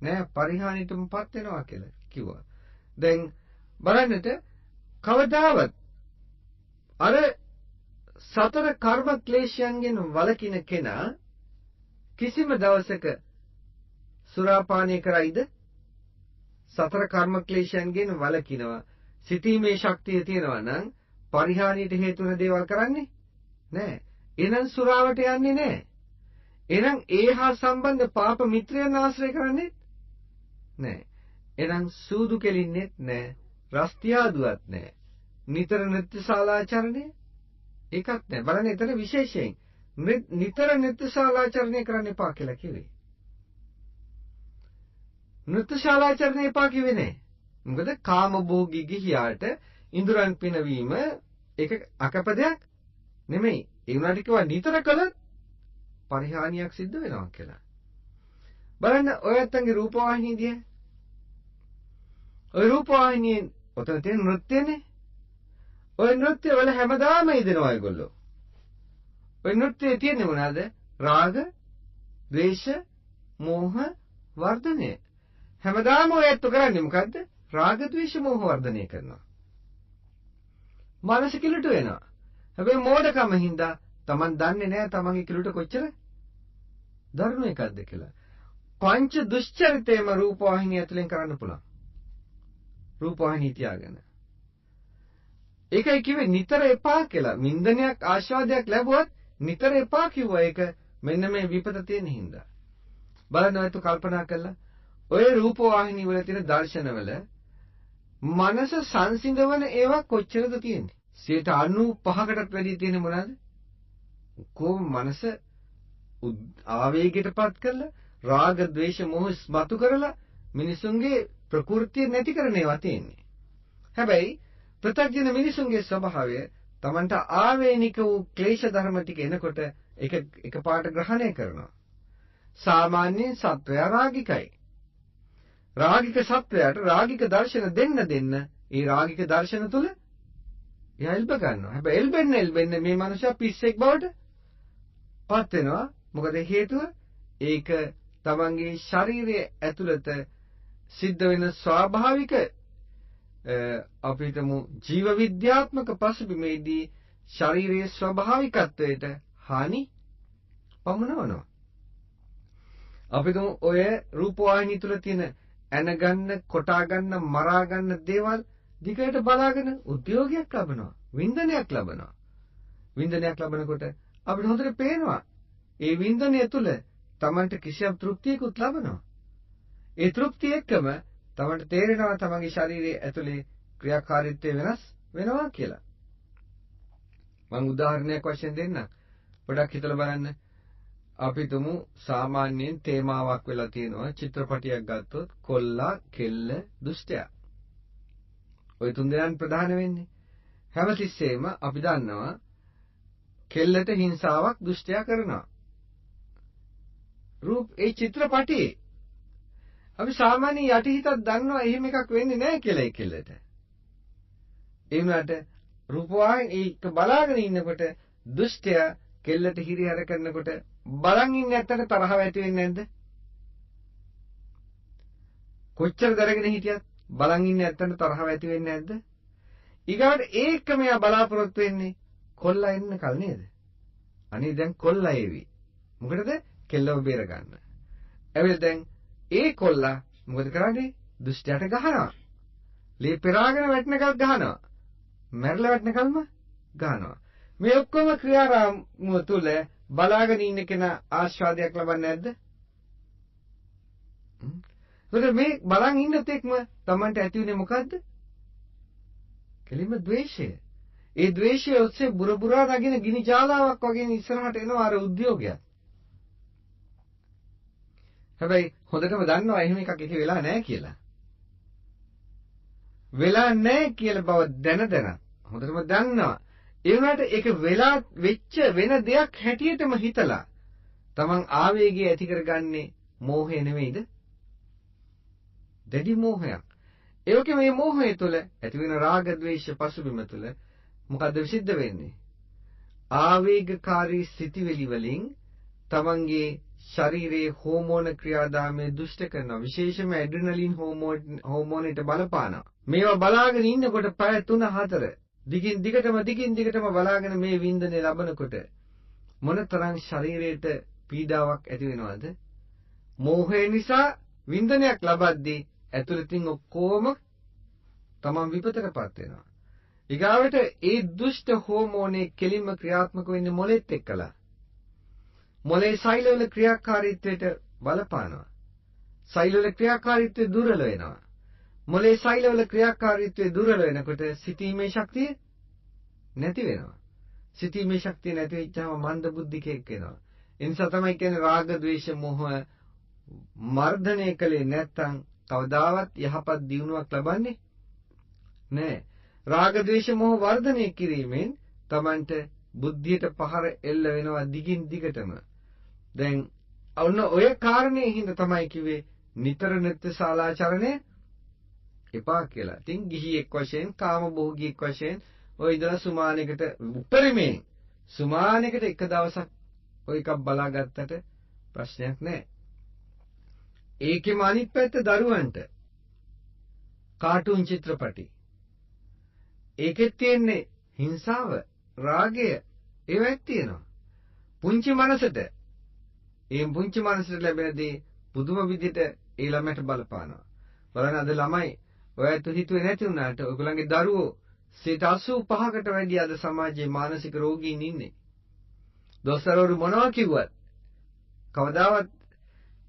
නෑ, පරිහානියටම පත් වෙනවා කියලා කිව්වා. දැන් බලන්නට කවදාවත් අර සතර කර්ම ක්ලේශයන්ගෙන් වළකින කෙනා කිසිම දවසක සුරාපානය කරයිද? සතර කර්ම ක්ලේශයන්ගෙන් වළකිනවා. සිතීමේ ශක්තිය තියෙනවා නම් පරිහානියට හේතු වෙන දේවල් කරන්නේ නෑ. එහෙනම් සුරාවට යන්නේ නෑ. එහෙනම් ඒ හා සම්බන්ධ පාප මිත්‍රයන් ආශ්‍රය කරන්නේ නෑ. එහෙනම් සූදු කෙලින්නෙත් නෑ, රස්තියාදුවත් නෑ. නිතර නෘත්‍ය ශාලාචරණය ඒකත් නෑ. බලන්න එතන විශේෂයෙන් නිතර නෘත්‍ය ශාලාචරණය කරන්න එපා කියලා කිව්වේ. නෘත්‍ය ශාලාචරණය එපා කිව්වේ නෑ. මොකද කාමභෝගී ගිහියාට ඉඳුරන් පිනවීම ඒක අකප දෙයක් නෙමෙයි. ඒ වුණාට කිව්වා නිතර කළොත් පරිහානියක් සිද්ධ වෙනවා කියලා. බලන්න ඔය ඇත්තන්ගේ රූපවාහිනිය දිහා. ඔය රූපවාහිනියෙන් ඔතන තියෙන නෘත්‍යනේ. ඔය නෘත්‍ය වල හැමදාම යෙදෙනවා ඒගොල්ලෝ. ඔය නෘත්‍යයේ තියෙන්නේ මොනවාද? රාග, ද්වේෂ, මෝහ වර්ධනය. හැමදාම ඔය ඇත්ත කරන්නේ මොකද්ද? රාග, ද්වේෂ, මෝහ වර්ධනය කරනවා. මනස කිලුට වෙනවා. හැබැයි මෝඩකම හින්දා Taman දන්නේ නැහැ තමන්ගේ කිලුට කොච්චර දරුණු එකක්ද කියලා. පංච දුෂ්චරිතේම රූපවාහිනිය ඇතුලෙන් කරන්න පුළුවන්. රූපවාහිනිය තියාගෙන. ඒකයි කිව්වේ නිතර එපා කියලා. වින්දනයක් ආස්වාදයක් ලැබුවත් නිතර එපා කිව්වා. ඒක මෙන්න මේ විපත තියෙන හින්දා. බලන්න ඔයත් කල්පනා කළා. ඔය රූපවාහිනී වල තියෙන දර්ශනවල මනස සංසිඳවන ඒවා කොච්චරද තියෙන්නේ? 95%කටත් වැඩිය තියෙන්නේ මොනවාද? කොහොම මනස ආවේගයටපත් කරලා රාග ද්වේෂ මොහ මතු කරලා මිනිසුන්ගේ ප්‍රകൃතිය නැති කරන ඒවා තියෙන්නේ. හැබැයි පෘථග්ජන මිනිසුන්ගේ ස්වභාවය තමන්ට ආවේනික වූ ක්ලේශ ධර්ම ටික එනකොට ඒක එකපාරට ග්‍රහණය කරනවා. සාමාන්‍යයෙන් සත්වයා රාගිකයි. රාගික සත්වයාට රාගික දර්ශන දෙන්න දෙන්න ඒ රාගික දර්ශන තුල එයා එල්බ ගන්නවා. හැබැයි එල්බෙන්න එල්බෙන්න මේ මනුස්සයා පිස්සෙක් බවට පත් වෙනවා. මොකද හේතුව ඒක තමන්ගේ ශරීරය ඇතුළත සිද්ධ වෙන ස්වාභාවික අපි හිතමු ජීව විද්‍යාත්මක පසුබිමේදී ශරීරයේ ස්වාභාවිකත්වයට හානි පමුණවනවා. අපි හිතමු ඔය රූපවාහිනිය තුල තියෙන ඇන ගන්න, කොටා ගන්න, මරා ගන්න දේවල් දිගට බලාගෙන උද්‍යෝගයක් ලබනවා, වින්දනයක් ලබනවා. වින්දනයක් ලබනකොට අපිට හොඳට පේනවා ඒ වින්දනය තුල තමන්ට කිසියම් තෘප්තියකුත් ලබනවා. ඒ තෘප්තිය එක්කම තමන්ට තේරෙනවා තමන්ගේ ශරීරයේ ඇතුලේ ක්‍රියාකාරීත්වය වෙනස් වෙනවා කියලා. මං උදාහරණයක් වශයෙන් දෙන්නම්. පොඩක් හිතලා බලන්න. අපි තුමු සාමාන්‍යයෙන් තේමාවක් වෙලා තියෙනවා චිත්‍රපටියක් ගත්තොත් කොල්ලා, කෙල්ල, දුෂ්ටයා. ඔය තුන් දෙනාන් ප්‍රධාන වෙන්නේ. හැමතිස්සෙම අපි දන්නවා කෙල්ලට හිංසාවක් දුෂ්ටයා කරනවා. රූප ඒ චිත්‍රපටියේ අපි සාමාන්‍ය යටිහිතක් දන්නවා එහෙම එකක් වෙන්නේ නැහැ කියලා ඒ කෙල්ලට. ඒ වුණාට රූපවාහිනී ඒක බලාගෙන ඉන්නකොට දුෂ්ටයා කෙල්ලට හිරිහැර කරනකොට බලන් ඉන්නේ නැත්තට තරහව ඇති වෙන්නේ නැද්ද? කොච්චර දරගෙන හිටියත් බලන් ඉන්නේ නැත්තට තරහව ඇති වෙන්නේ නැද්ද? ඊගාට ඒකම එයා බලාපොරොත්තු වෙන්නේ කොල්ලා එන්න කල් නේද? අනේ දැන් කොල්ලා ඒවි. මොකටද? කෙල්ලව බේර ගන්න. ඇවිල්ලා දැන් ඒ කොල්ලා මොකද කරන්නේ? දුෂ්ටයාට ගහනවා. ලේ පෙරාගෙන වැටෙනකල් ගහනවා. මැරලා වැටෙනකල්ම ගහනවා. මේ ඔක්කොම ක්‍රියාරාමුව තුළ බලාගෙන ඉන්න කෙනා ආස්වාදයක් ලබන්නේ නැද්ද? ඒකට මේ බලන් ඉන්න තෙක්ම Tamanට ඇති වෙන්නේ මොකද්ද? කෙලින්ම ද්වේෂය. ඒ ද්වේෂය ඔස්සේ බුර බුරා නගින ගිනි ජාලාවක් වගේ ඉස්සරහට එනවා අර උද්‍යෝගයත්. හැබැයි හොඳටම දන්නවා එහෙම එකක් එකේ වෙලා නැහැ කියලා. වෙලා නැහැ කියලා බව දැන දැන හොඳටම දන්නවා. ඒ වුණාට ඒක වෙලා වෙච්ච වෙන දෙයක් හැටියටම හිතලා තමන් ආවේගය ඇති කරගන්නේ මෝහය නෙමෙයිද? දැඩි මෝහයක්. ඒ වගේම මේ මෝහය තුළ ඇති වෙන රාග ද්වේෂ පසුබිම තුළ මොකද්ද සිද්ධ වෙන්නේ? ආවේගකාරී සිතිවිලි වලින් තමන්ගේ ශරීරයේ හෝමෝන ක්‍රියාදාමය දුෂ්ට කරනවා. විශේෂයෙන්ම ඇඩ්‍රිනලින් හෝමෝනයට බලපානවා. මේවා බලාගෙන ඉන්නකොට පැය 3-4 දිගින් දිගටම බලාගෙන මේ වින්දනය ලබනකොට මොනතරම් ශරීරයට පීඩාවක් ඇති වෙනවද? මෝහය නිසා වින්දනයක් ලබද්දී ඇතුළතින් ඔක්කොම තමන් විපතටපත් වෙනවා. ඊගාවට ඒ දුෂ්ට හෝමෝනේ කෙලින්ම ක්‍රියාත්මක වෙන්නේ මොලෙත් එක්කලා. මොලේ සෛලවල ක්‍රියාකාරීත්වයට බලපානවා. සෛලවල ක්‍රියාකාරීත්වය දුර්වල වෙනවා. මොලේ සෛලවල ක්‍රියාකාරීත්වය දුර්වල වෙනකොට සිතීමේ ශක්තිය නැති වෙනවා. සිතීමේ ශක්තිය නැති වෙච්චාම මන්ද බුද්ධිකයෙක් වෙනවා. ඒ නිසා තමයි කියන්නේ රාග, ද්වේෂ, මෝහ මර්ධනය කළේ නැත්නම් කවදාවත් යහපත් දියුණුවක් ලබන්නේ නෑ. රාග, ද්වේෂ, මෝහ වර්ධනය කිරීමෙන් Tamanට බුද්ධියට පහර එල්ල වෙනවා දිගින් දිගටම. දැන් ඔන්න ඔය කාරණේ හින්දා තමයි කිව්වේ නිතර නෘත්‍ය ශාලාචරණය එපා කියලා. ඉතින් ගිහියෙක් වශයෙන්, කාමභෝගියෙක් වශයෙන් ඔය ඉඳලා සුමානයකට උපරිමයෙන් සුමානයකට එක දවසක් ඔය එකක් බලාගත්තට ප්‍රශ්නයක් නෑ. ඒකෙම අනිත් පැත්ත දරුවන්ට කාටුන් චිත්‍රපටි. ඒකෙත් තියෙන්නේ හිංසාව, රාගය, ඒවත් තියෙනවා. පුංචි මනසට ඒ පුංචි මනසට ලැබෙන දේ පුදුම විදිහට ඒ ළමයට බලපානවා. බලන්න අද ළමයි ඔයත් හිතුවේ නැති වුණාට ඔයගොල්ලන්ගේ දරුවෝ 85%කට වැඩි අද සමාජයේ මානසික රෝගීන් ඉන්නේ. දොස්තරවරු මොනවා කිව්වත් කවදාවත්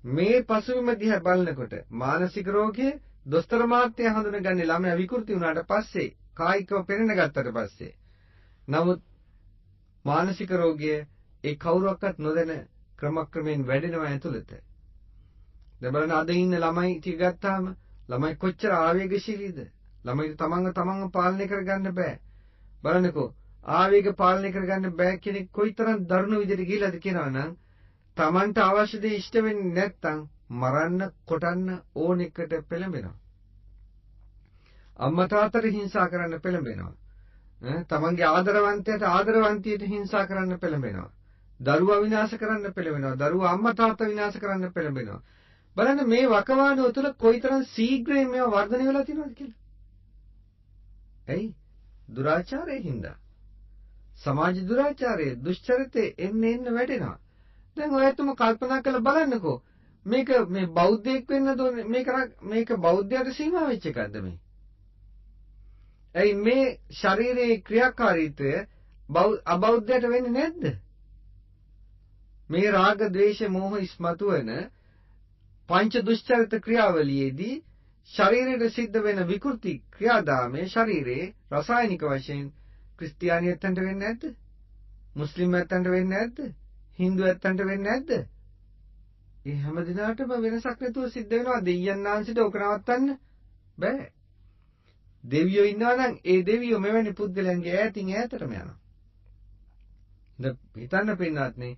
මේ පසුබිම දිහා බලනකොට මානසික රෝගය දොස්තර මහත්තයා හඳුනගන්නේ ළමයා විකෘති වුණාට පස්සේ, කායිකව පෙනෙන ගත්තට පස්සේ. නමුත් මානසික රෝගය ඒ කවුරුවක්වත් නොදැන ක්‍රමක්‍රමයෙන් වැඩෙනවා ඇතුළත. දැන් බලන්න අද ඉන්න ළමයි ටික ගත්තාම ළමයි කොච්චර ආවේගශීලීද? ළමයිට තමන්ව තමන්ව පාලනය කරගන්න බෑ. බලන්නකෝ ආවේග පාලනය කරගන්න බෑ කෙනෙක් කොයිතරම් දරුණු විදිහට ගිහිලාද කියනවා නම් තමන්ට අවශ්‍ය දේ ඉෂ්ට වෙන්නේ නැත්නම් මරන්න කොටන්න ඕන එකට පෙළඹෙනවා. අම්මා තාත්තට හිංසා කරන්න පෙළඹෙනවා. තමන්ගේ ආදරවන්තයාට ආදරවන්තියට හිංසා කරන්න පෙළඹෙනවා. දරුවා විනාශ කරන්න පෙළඹෙනවා. දරුවා අම්මා තාත්තා විනාශ කරන්න පෙළඹෙනවා. බලන්න මේ වකවානුව තුළ කොයිතරම් ශීඝ්‍රයෙන් මේවා වර්ධනය වෙලා තියෙනවද කියලා. ඇයි? දුරාචාරයේ හින්දා. සමාජ දුරාචාරයේ දුෂ්චරිතේ එන්න එන්න වැඩෙනවා. දැන් ඔයතුම කල්පනා කරලා බලන්නකෝ. මේක මේ බෞද්ධයෙක් වෙන්න ඕනේ මේක මේක බෞද්ධයාට සීමා වෙච්ච එකක්ද මේ? ඇයි මේ ශරීරයේ ක්‍රියාකාරීත්වය අබෞද්ධයට වෙන්නේ නැද්ද? මේ රාග, ද්වේෂ, මෝහ ඉස්මතු වෙන පංච දුෂ්චරිත ක්‍රියාවලියේදී ශරීරයට සිද්ධ වෙන විකෘති ක්‍රියාදාමයේ ශරීරයේ රසායනික වශයෙන් ක්‍රිස්තියානි ඇත්තන්ට වෙන්නේ නැද්ද? මුස්ලිම් ඇත්තන්ට වෙන්නේ නැද්ද? හින්දු ඇත්තන්ට වෙන්නේ නැද්ද? ඒ හැම දිනාටම වෙනසක් නැතුව සිද්ධ වෙනවා. දෙවියන් වහන්සේට ඕක නවත්තන්න බෑ. දෙවියෝ ඉන්නවා නම් ඒ දෙවියෝ මෙවැනි පුද්ගලයන්ගේ ඈතින් ඈතටම යනවා. දැන් හිතන්න පින්වත් නේ,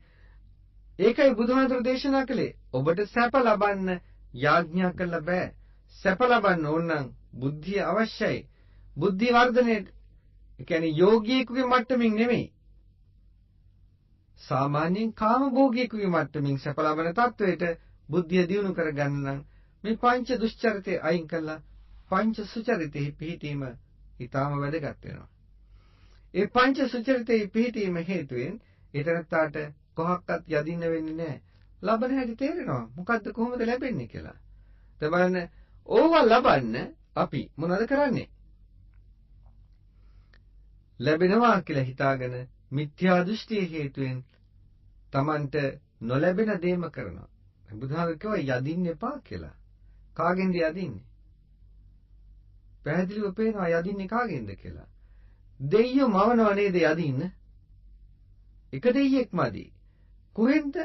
ඒකයි බුදුහාමුදුරු දේශනා කළේ. ඔබට සැප ලබන්න යාඥා කළා බෑ. සැප ලබන්න ඕන නම් බුද්ධිය අවශ්‍යයි. බුද්ධි වර්ධනයේ ඒ කියන්නේ යෝගියෙකුගේ මට්ටමින් නෙමෙයි. සාමාන්‍යයෙන් කාමභෝගියෙකුගේ මට්ටමින් සැප ලබන තත්වයට බුද්ධිය දියුණු කරගන්න නම් මේ පංච දුෂ්චරිතය අයින් කළා පංච සුචරිතෙහි පිහිටීම ඊටාම වැදගත් වෙනවා. ඒ පංච සුචරිතෙහි පිහිටීම හේතුවෙන් ඊතරත්තාට කොහොක්වත් යදින්න වෙන්නේ නැහැ. ලබන හැටි තේරෙනවා. මොකද්ද කොහොමද ලැබෙන්නේ කියලා. දැන් බලන්න ඕවා ලබන්න අපි මොනවද කරන්නේ? ලැබෙනවා කියලා හිතාගෙන මිත්‍යා දෘෂ්ටිය හේතුවෙන් Tamanට නොලැබෙන දේම කරනවා. බුදුහාම කිව්වා යදින්න එපා කියලා. කාගෙන්ද යදින්නේ? පැහැදිලිව පේනවා යදින්නේ කාගෙන්ද කියලා. දෙයියෝ මවනව නේද යදින්න? එක දෙයියෙක් මදි. කොහෙන්ද?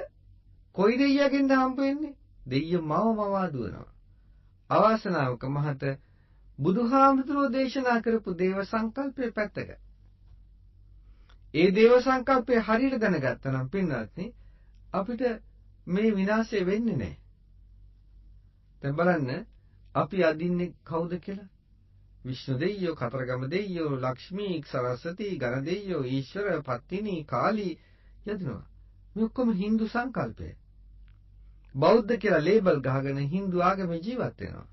කොයි දෙයියගෙන්ද හම්බ වෙන්නේ? දෙයියෝ මව මවා දුවනවා. අවාසනාවක මහත බුදුහාමුදුරුවෝ දේශනා කරපු දේව සංකල්පයේ පැත්තක. ඒ දේව සංකල්පය හරියට දැනගත්තා නම් පින්වත්නි අපිට මේ විනාශය වෙන්නේ නැහැ. දැන් බලන්න අපි අදින්නේ කවුද කියලා? විෂ්ණු දෙයියෝ, කතරගම දෙයියෝ, ලක්ෂ්මී, සරස්වති, ගණ දෙයියෝ, ඊශ්වර, පත්තිනි, කාලී යදිනවා. මේ ඔක්කොම හින්දු සංකල්පය. බෞද්ධ කියලා ලේබල් ගහගෙන හින්දු ආගමේ ජීවත් වෙනවා.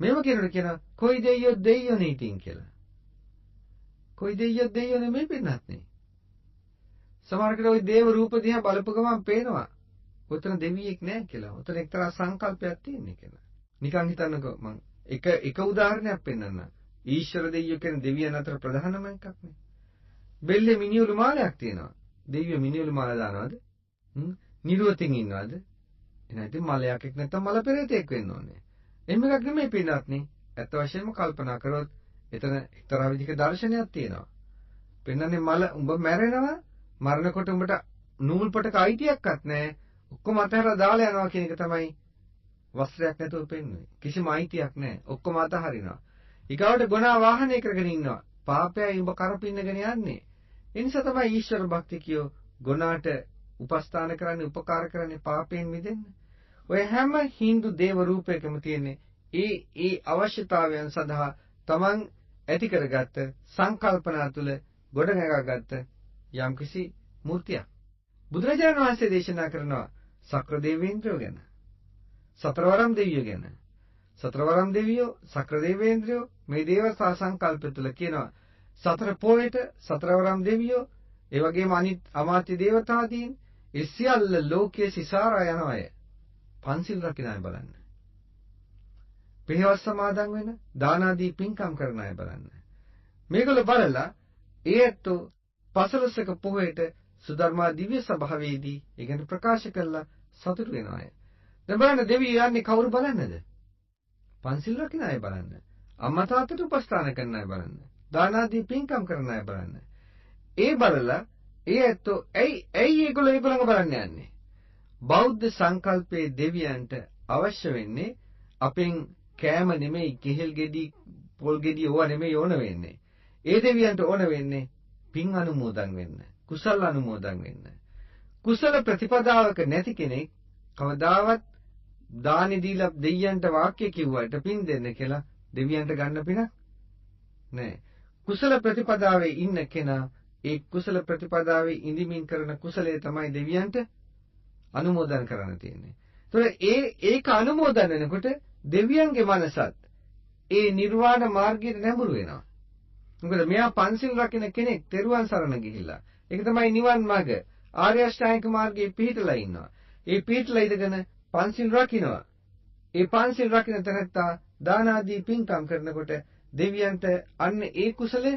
මේව කියනකොට කියනවා කොයි දෙයියෝ දෙයියෝ නේ ඉතින් කියලා. කොයි දෙයියෝ දෙයියෝ නෙමෙයි පින්නත් නේ. සමහර කෙනා ওই දේව රූප දිහා බලපු ගමන් පේනවා. ඔතන දෙවියෙක් නෑ කියලා. ඔතන එක්තරා සංකල්පයක් තියෙන්නේ කියලා. නිකන් හිතන්නකෝ මං එක එක උදාහරණයක් පෙන්නන්න. ඊශ්වර දෙවියෝ කියන දෙවියන් අතර ප්‍රධානම එකක් නේ. බෙල්ලේ මිනිඔලු මාලයක් තියෙනවා. දෙවියෝ මිනිඔලු මාල දානවද? නිරුවතින් ඉන්නවද? එහෙනම් ඉතින් මලයක් එක් නැත්තම් මල පෙරේතෙක් වෙන්න ඕනේ. එහෙම එකක් නෙමෙයි පින්නත් නේ. ඇත්ත වශයෙන්ම කල්පනා කරොත් එතන එක්තරා විදිහක දර්ශනයක් තියෙනවා. පෙන්වන්නේ මල උඹ මැරෙනවා, මරණකොට උඹට නූල් පොටක අයිතියක්වත් නැහැ. ඔක්කොම අතහැරලා දාලා යනවා කියන එක තමයි වස්ත්‍රයක් නැතුව පෙන්වන්නේ. කිසිම අයිතියක් නැහැ. ඔක්කොම අතහරිනවා. ඊගාවට ගොනා වාහනය කරගෙන ඉන්නවා. පාපයයි උඹ කරපින්නගෙන යන්නේ. ඒ නිසා තමයි ඊශ්වර භක්තිකයෝ ගොනාට උපස්ථාන කරන්නේ, උපකාර කරන්නේ පාපයෙන් මිදෙන්න. ඔය හැම හින්දු දේව රූපයකම තියෙන්නේ ඒ ඒ අවශ්‍යතාවයන් සඳහා තමන් ඇති කරගත්ත සංකල්පනා තුළ ගොඩනගාගත්ත යම්කිසි මූර්තියක්. බුදුරජාණන් වහන්සේ දේශනා කරනවා සක්‍ර දේවේන්ද්‍රයෝ ගැන, සතරවරම් දෙවියෝ ගැන. සතරවරම් දෙවියෝ, සක්‍ර දේවේන්ද්‍රයෝ මේ දේවතා සංකල්ප තුළ කියනවා සතර පොයට සතරවරම් දෙවියෝ, ඒ වගේම අනිත් අමාත්‍ය දේවතාදීන් ඒ සියල්ල ලෝකයේ සිසාරා යන අය. පන්සිල් රකින අය බලන්න. පෙහෙවස් සමාදන් වෙන, දාන ආදී පින්කම් කරන අය බලන්න. මේගොල්ලෝ බලලා ඒ ඇත්තෝ පසළොස්වක පොහොයට සුධර්මා දිව්‍ය සභාවේදී ඒ ගැන ප්‍රකාශ කළා සතුටු වෙන අය. දැන් බලන්න දෙවියෝ යන්නේ කවුරු බලන්නද? පන්සිල් රකින අය බලන්න. අම්මා තාත්තට උපස්ථාන කරන අය බලන්න. දාන ආදී පින්කම් කරන අය බලන්න. ඒ බලලා ඒ ඇත්තෝ ඇයි ඇයි ඒගොල්ලෝ ඒගොල්ලන්ව බලන්න යන්නේ? බෞද්ධ සංකල්පයේ දෙවියන්ට අවශ්‍ය වෙන්නේ අපෙන් කෑම නෙමෙයි, කෙහෙල් ගෙඩි, පොල් ගෙඩි ඕවා නෙමෙයි ඕන වෙන්නේ. ඒ දෙවියන්ට ඕන වෙන්නේ පින් අනුමෝදන් වෙන්න, කුසල අනුමෝදන් වෙන්න. කුසල ප්‍රතිපදාවක නැති කෙනෙක් කවදාවත් දානි දීලා දෙවියන්ට වාක්‍ය කිව්වට පින් දෙන්න කියලා දෙවියන්ට ගන්න පිනක් නෑ. කුසල ප්‍රතිපදාවේ ඉන්න කෙනා ඒ කුසල ප්‍රතිපදාවේ ඉඳිමින් කරන කුසලය තමයි දෙවියන්ට අනුමෝදන් කරන්න තියෙන්නේ. ඒතකොට ඒක අනුමෝදන් වෙනකොට දෙවියන්ගේ මනසත් ඒ නිර්වාණ මාර්ගයට නැඹුරු වෙනවා. මොකද මෙයා පන්සිල් රකින කෙනෙක් තෙරුවන් සරණ ගිහිල්ලා. ඒක තමයි නිවන් මාර්ග. ආර්ය අෂ්ටාංගික මාර්ගයේ පිහිටලා ඉන්නවා. ඒ පිහිටලා ඉඳගෙන පන්සිල් රකින්නවා. ඒ පන්සිල් රකින්න තැනැත්තා දාන ආදී පින්කම් කරනකොට දෙවියන්ට අන්න ඒ කුසලය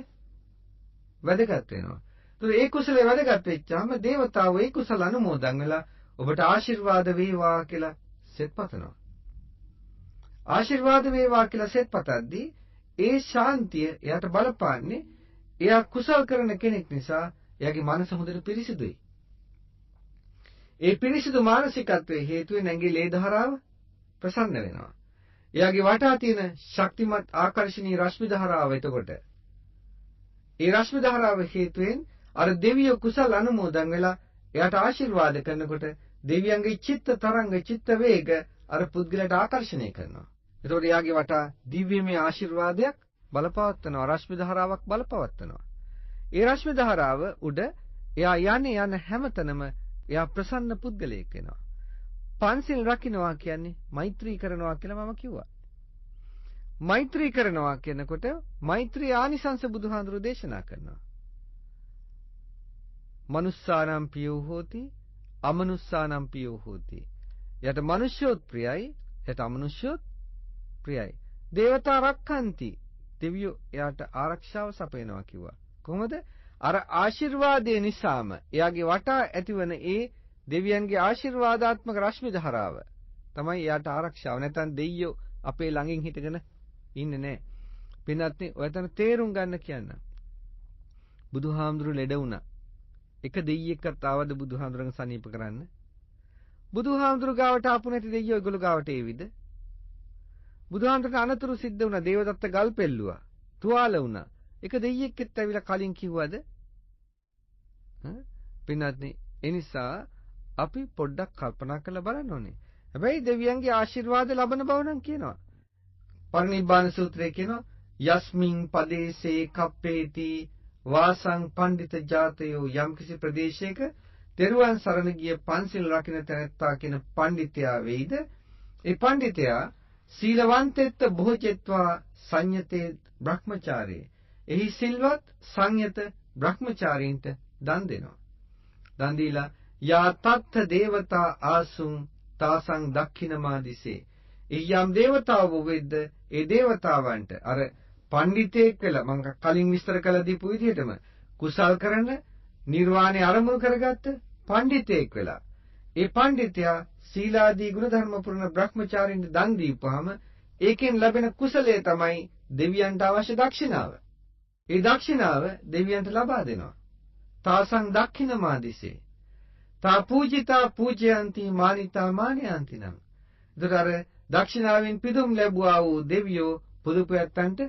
වැදගත් වෙනවා. ඒතකොට ඒ කුසලය වැදගත් වෙච්චාම දේවතාවෝ ඒ කුසල අනුමෝදන් වෙලා ඔබට ආශිර්වාද වේවා කියලා සෙත් පතනවා. ආශිර්වාද වේවා කියලා සෙත් පතද්දී ඒ ශාන්තිය එයාට බලපාන්නේ එයා කුසල් කරන කෙනෙක් නිසා එයාගේ මනස හොඳට පිරිසිදුයි. ඒ පිරිසිදු මානසිකත්වයේ හේතුවෙන් ඇඟේ ලේ ධාරාව ප්‍රසන්න වෙනවා. එයාගේ වටා තියෙන ශක්තිමත් ආකර්ෂණීය රශ්මි ධාරාව එතකොට ඒ රශ්මි ධාරාව හේතුවෙන් අර දෙවියෝ කුසල් අනුමෝදන් වෙලා එයාට ආශිර්වාද කරනකොට දෙවියන්ගේ චිත්ත තරංග චිත්ත වේග අර පුද්ගලයාට ආකර්ෂණය කරනවා. එතකොට එයාගේ වටා දිව්‍යමය ආශිර්වාදයක් බලපවත්වනවා, රශ්මි ධාරාවක් බලපවත්වනවා. ඒ රශ්මි ධාරාව උඩ එයා යන්නේ යන හැමතැනම එයා ප්‍රසන්න පුද්ගලයෙක් වෙනවා. පන්සිල් රකින්නවා කියන්නේ මෛත්‍රී කරනවා කියලා මම කිව්වා. මෛත්‍රී කරනවා කියනකොට මෛත්‍රී ආනිසංස බුදුහාඳුරු දේශනා කරනවා. මනුස්සානම් පියෝ හෝති, අමනුස්සානම් පියෝ හෝති. එයාට මනුෂ්‍යොත් ප්‍රියයි, එයාට අමනුෂ්‍යොත් ප්‍රියයි. දේවතා රක්ඛන්ති, දෙවියෝ එයාට ආරක්ෂාව සපයනවා කිව්වා. කොහොමද? අර ආශිර්වාදය නිසාම එයාගේ වටා ඇතිවන ඒ දෙවියන්ගේ ආශිර්වාදාත්මක රශ්මි ධාරාව තමයි එයාට ආරක්ෂාව. නැත්නම් දෙයියෝ අපේ ළඟින් හිටගෙන ඉන්නේ නැහැ. පින්වත්නි, ඔය තන තේරුම් ගන්න කියන්න. බුදුහාමුදුරු ලෙඩ වුණා. එක දෙයියෙක්වත් ආවද බුදුහාමුදුරන් සනීප කරන්න? බුදුහාමුදුරු ගාවට ආපු නැති දෙයියෝ ඒගොල්ලෝ ගාවට ඒවිද? බුදුහාමුදුරට අනතුරු සිද්ධ වුණා. දේවදත්ත ගල් පෙල්ලුවා. තුවාල වුණා. එක දෙයියෙක්වත් ඇවිල්ලා කලින් කිව්වද? පින්වත්නි, ඒ නිසා අපි පොඩ්ඩක් කල්පනා කරලා බලන්න ඕනේ. හැබැයි දෙවියන්ගේ ආශිර්වාද ලබන බව නම් කියනවා. පරිනිබ්බාන සූත්‍රයේ කියනවා යස්මින් පදේසේ කප්පේති වාසං පණ්ඩිත ජාතයෝ, යම්කිසි ප්‍රදේශයක තෙරුවන් සරණ ගිය පන්සිල් රකින්න තැනැත්තා කියන පණ්ඩිතයා වෙයිද, ඒ පණ්ඩිතයා සීලවන්තෙත්ත බොහෝචෙත්වා සංයතේ බ්‍රහ්මචාරේ, එහි සිල්වත් සංයත බ්‍රහ්මචාරීන්ට දන් දෙනවා. දන් දීලා යා තත්ථ දේවතා ආසුං තාසං දක්ඛිනමාදිසේ, එහි යම් දේවතාවෝ වෙද්ද ඒ දේවතාවන්ට අර පණ්ඩිතයෙක් වෙලා මං කලින් විස්තර කළ දීපු විදිහටම කුසල් කරන නිර්වාණය අරමුණු කරගත්ත පණ්ඩිතයෙක් වෙලා ඒ පණ්ඩිතයා සීලාදී ගුණධර්ම පුරන බ්‍රහ්මචාරීන්ට දන් දීපුවාම ඒකෙන් ලැබෙන කුසලය තමයි දෙවියන්ට අවශ්‍ය දක්ෂිනාව. ඒ දක්ෂිනාව දෙවියන්ට ලබා දෙනවා. තාසං දක්ඛිනමාදිසේ. තා පූජිතා පූජයන්ති මානිතා මානයන්ති නම්. ඒතර අර දක්ෂිනාවෙන් පිදුම් ලැබුවා වූ දෙවියෝ පුදුපු ඇත්තන්ට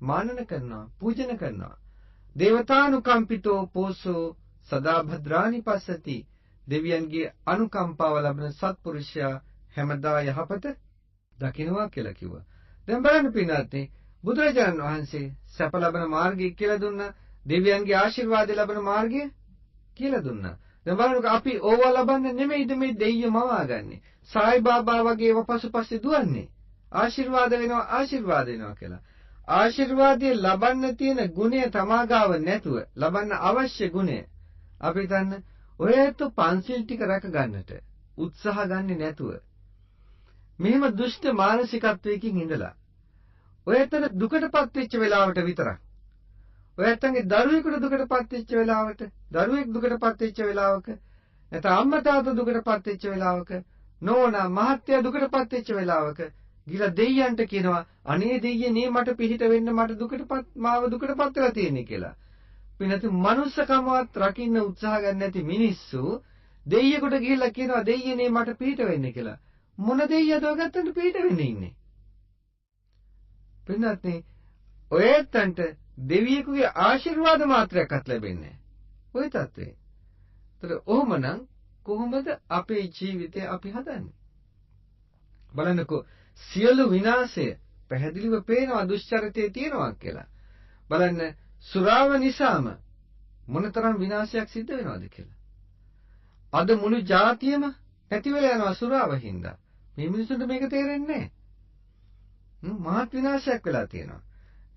මානන කරනවා, පූජන කරනවා. දේවතානුකම්පිතෝ පෝසෝ සදා භද්‍රානි පස්සති. දෙවියන්ගේ අනුකම්පාව ලබන සත්පුරුෂයා හැමදා යහපත දකින්නවා කියලා කිව්වා. දැන් බලන්න පින්වත්නි, බුදුරජාණන් වහන්සේ සැප ලබන මාර්ගය කියලා දුන්නා. දෙවියන්ගේ ආශිර්වාද ලබන මාර්ගය කියලා දුන්නා. දැන් බලන්නකෝ, අපි ඕවා ලබන්න නෙමෙයිද මේ දෙයියෝ මවාගන්නේ. සායි බාබා වගේ ඒවා පසුපස්සේ දුවන්නේ. ආශිර්වාද වෙනවා, ආශිර්වාද වෙනවා කියලා. ආශිර්වාදය ලබන්න තියෙන ගුණය තමා ගාව නැතුව, ලබන්න අවශ්‍ය ගුණය අපි හිතන්න ඔය ඇත්තෝ පන්සිල් ටික රැක ගන්නට උත්සාහ ගන්නේ නැතුව මෙහෙම දුෂ්ට මානසිකත්වයකින් ඉඳලා ඔය ඇත්තට දුකටපත් වෙච්ච වෙලාවට විතරක්, ඔය ඇත්තන්ගේ දරුවෙකුට දුකටපත් වෙච්ච වෙලාවට, දරුවෙක් දුකටපත් වෙච්ච වෙලාවක, නැත්නම් අම්මා තාත්තා දුකටපත් වෙච්ච වෙලාවක, නෝනා මහත්තයා දුකටපත් වෙච්ච වෙලාවක ගිහලා දෙයියන්ට කියනවා, අනේ දෙයියනේ මට පිහිට වෙන්න, මට දුකටපත්, මාව දුකටපත් වෙලා තියෙන්නේ කියලා. පින්නත් මනුස්සකමවත් රකින්න උත්සාහ ගන්න නැති මිනිස්සු දෙයියෙකුට ගිහිල්ලා කියනවා දෙයියනේ මට පිහිට වෙන්න කියලා. මොන දෙයියද ඔය ගත්තන්ට පිහිට වෙන්න ඉන්නේ? පින්නත් ඔය ඇත්තන්ට දෙවියෙකුගේ ආශිර්වාද මාත්‍රයක්වත් ලැබෙන්නේ නැහැ. ඔය තත්ත්වේ. ඒතර ඔහොමනම් කොහොමද අපේ ජීවිතය අපි හදන්නේ? බලන්නකෝ, සියලු විනාශය පැහැදිලිව පේනවා දුෂ්චරිතයේ තියෙනවා කියලා. බලන්න, සුරාව නිසාම මොනතරම් විනාශයක් සිද්ධ වෙනවද කියලා. අද මුළු ජාතියම නැති වෙලා යනවා සුරාව හින්දා. මේ මිනිසුන්ට මේක තේරෙන්නේ නැහැ. මහත් විනාශයක් වෙලා තියෙනවා.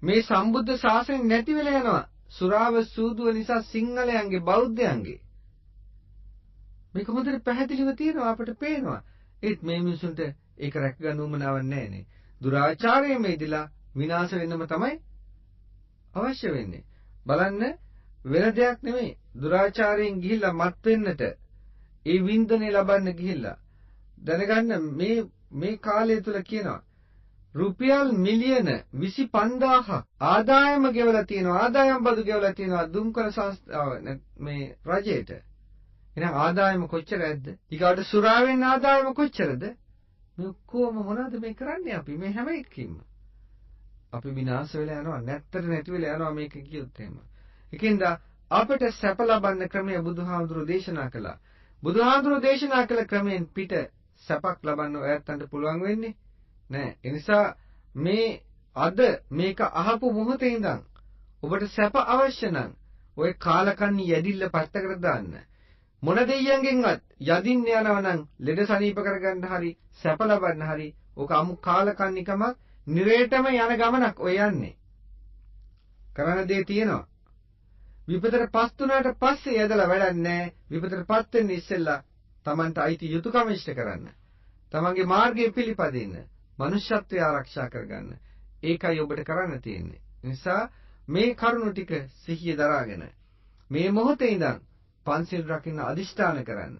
මේ සම්බුද්ධ ශාසනය නැති වෙලා යනවා සුරාව සූදුව නිසා සිංහලයන්ගේ, බෞද්ධයන්ගේ. මේක හොඳට පැහැදිලිව තියෙනවා, අපට පේනවා. ඒත් මේ මිනිසුන්ට ඒක රැක ගන්න උවමනාවක් නැහැ නේ. දුරාචාරයෙන් ඉදලා විනාශ වෙන්නම තමයි අවශ්‍ය වෙන්නේ. බලන්න, වෙන දෙයක් නෙමෙයි, දුරාචාරයෙන් ගිහිල්ලා මත් වෙන්නට, ඒ වින්දනය ලබන්න ගිහිල්ලා දැනගන්න මේ මේ කාලය තුල කියනවා රුපියල් මිලියන 25,000ක් ආදායම ගෙවලා තියෙනවා, ආදායම් බදු ගෙවලා තියෙනවා දුම්කර සංස්ථාව මේ රජයට. එහෙනම් ආදායම කොච්චර ඇද්ද? ඊගාට සුරාවෙන් ආදායම කොච්චරද? මේ ඔක්කොම මොනවද මේ කරන්නේ අපි මේ හැම එකකින්ම? අපි විනාශ වෙලා යනවා, නැත්තට නැති වෙලා යනවා මේක කියොත් එහෙම. ඒකින්ද අපට සැප ලබන්න ක්‍රමය බුදුහාමුදුරුවෝ දේශනා කළා. බුදුහාමුදුරුවෝ දේශනා කළ ක්‍රමයෙන් පිට සැපක් ලබන්න ඔයත්තන්ට පුළුවන් වෙන්නේ නෑ. ඒ නිසා මේ අද මේක අහපු මොහොතේ ඉඳන් ඔබට සැප අවශ්‍ය නම් ඔය කාලකන්ණි යැදිල්ල පැත්තකට දාන්න. මොන දෙයියන්ගෙන්වත් යදින්න යනවා නම් ලෙඩ සනීප කරගන්න හරි සැප ලබන්න හරි ඕක අමු කාලකන්ණිකමක්, නිරේටම යන ගමනක් ඔය යන්නේ. කරන දේ තියෙනවා. විපතට පත් වුණාට පස්සේ යදලා වැඩක් නෑ. විපතට පත් වෙන්න ඉස්සෙල්ලා Tamanට අයිති යුතුයකම ඉෂ්ට කරන්න. තමන්ගේ මාර්ගය පිළිපදින්න. මනුෂ්‍යත්වය ආරක්ෂා කරගන්න. ඒකයි ඔබට කරන්න තියෙන්නේ. නිසා මේ කරුණු ටික සිහිය දරාගෙන මේ මොහොතේ ඉඳන් පන්සිල් රකින්න අදිෂ්ඨාන කරන්න.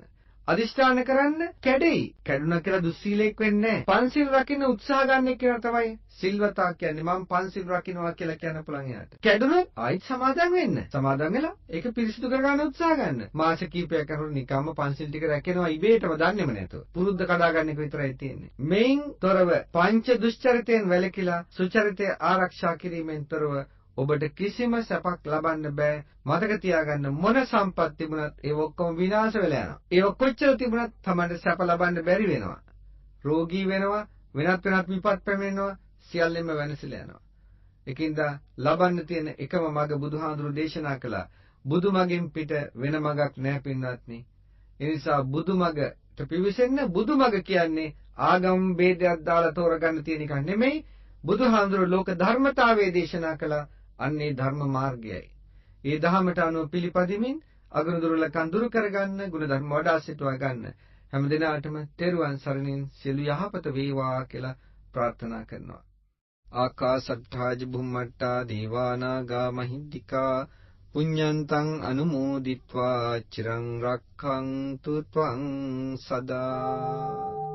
අදිෂ්ඨාන කරන්න කැඩෙයි. කැඩුනා කියලා දුස්සීලයක් වෙන්නේ නැහැ. පන්සිල් රකින්න උත්සාහ ගන්න කියලා තමයි සිල්වතා කියන්නේ. මම පන්සිල් රකින්නවා කියලා කියන්න පුළුවන් එයාට. කැඩුනොත් ආයිත් සමාදන් වෙන්න. සමාදන් වෙලා ඒක පිරිසිදු කරගන්න උත්සාහ ගන්න. මාස කීපයක් යනකොට නිකම්ම පන්සිල් ටික රැකෙනවා ඉබේටම දන්නේම නැතුව. පුරුද්ද කඩා ගන්න එක විතරයි තියෙන්නේ. මේන් තොරව පංච දුෂ්චරිතයෙන් වැළකීලා සුචරිතය ආරක්ෂා කිරීමෙන් තොරව ඔබට කිසිම සැපක් ලබන්න බෑ. මතක තියාගන්න, මොන සම්පත් තිබුණත් ඒ ඔක්කොම විනාශ වෙලා යනවා. ඒව කොච්චර තිබුණත් තමන්ට සැප ලබන්න බැරි වෙනවා. රෝගී වෙනවා, වෙනත් වෙනත් විපත් පැමිණෙනවා, සියල්ලෙම වෙනසිලා යනවා. ඒකින්ද ලබන්න තියෙන එකම මඟ බුදුහාඳුරු දේශනා කළා. බුදු මගෙන් පිට වෙන මඟක් නෑ පින්වත්නි. ඒ නිසා බුදු මඟට පිවිසෙන්න. බුදු මඟ කියන්නේ ආගම් ભેදයක් දාලා තෝරගන්න තියෙන එකක් නෙමෙයි. බුදුහාඳුරු ලෝක ධර්මතාවයේ දේශනා කළා. අන්නේ ධර්ම මාර්ගයයි. ඒ දහමට අනුව පිළිපදිමින් අගුණ දුර්වලකම් දුරු කරගන්න, ගුණ ධර්ම වඩා සිටුවා ගන්න. හැම දිනාටම තෙරුවන් සරණින් සියලු යහපත වේවා කියලා ප්‍රාර්ථනා කරනවා. ආකාසට්ඨා ච බුම්මට්ටා දේවා නාග මහිද්దికා පුඤ්ඤන්තං අනුමෝදිත්වා චිරං රක්ඛන්තු ත්වං සදා.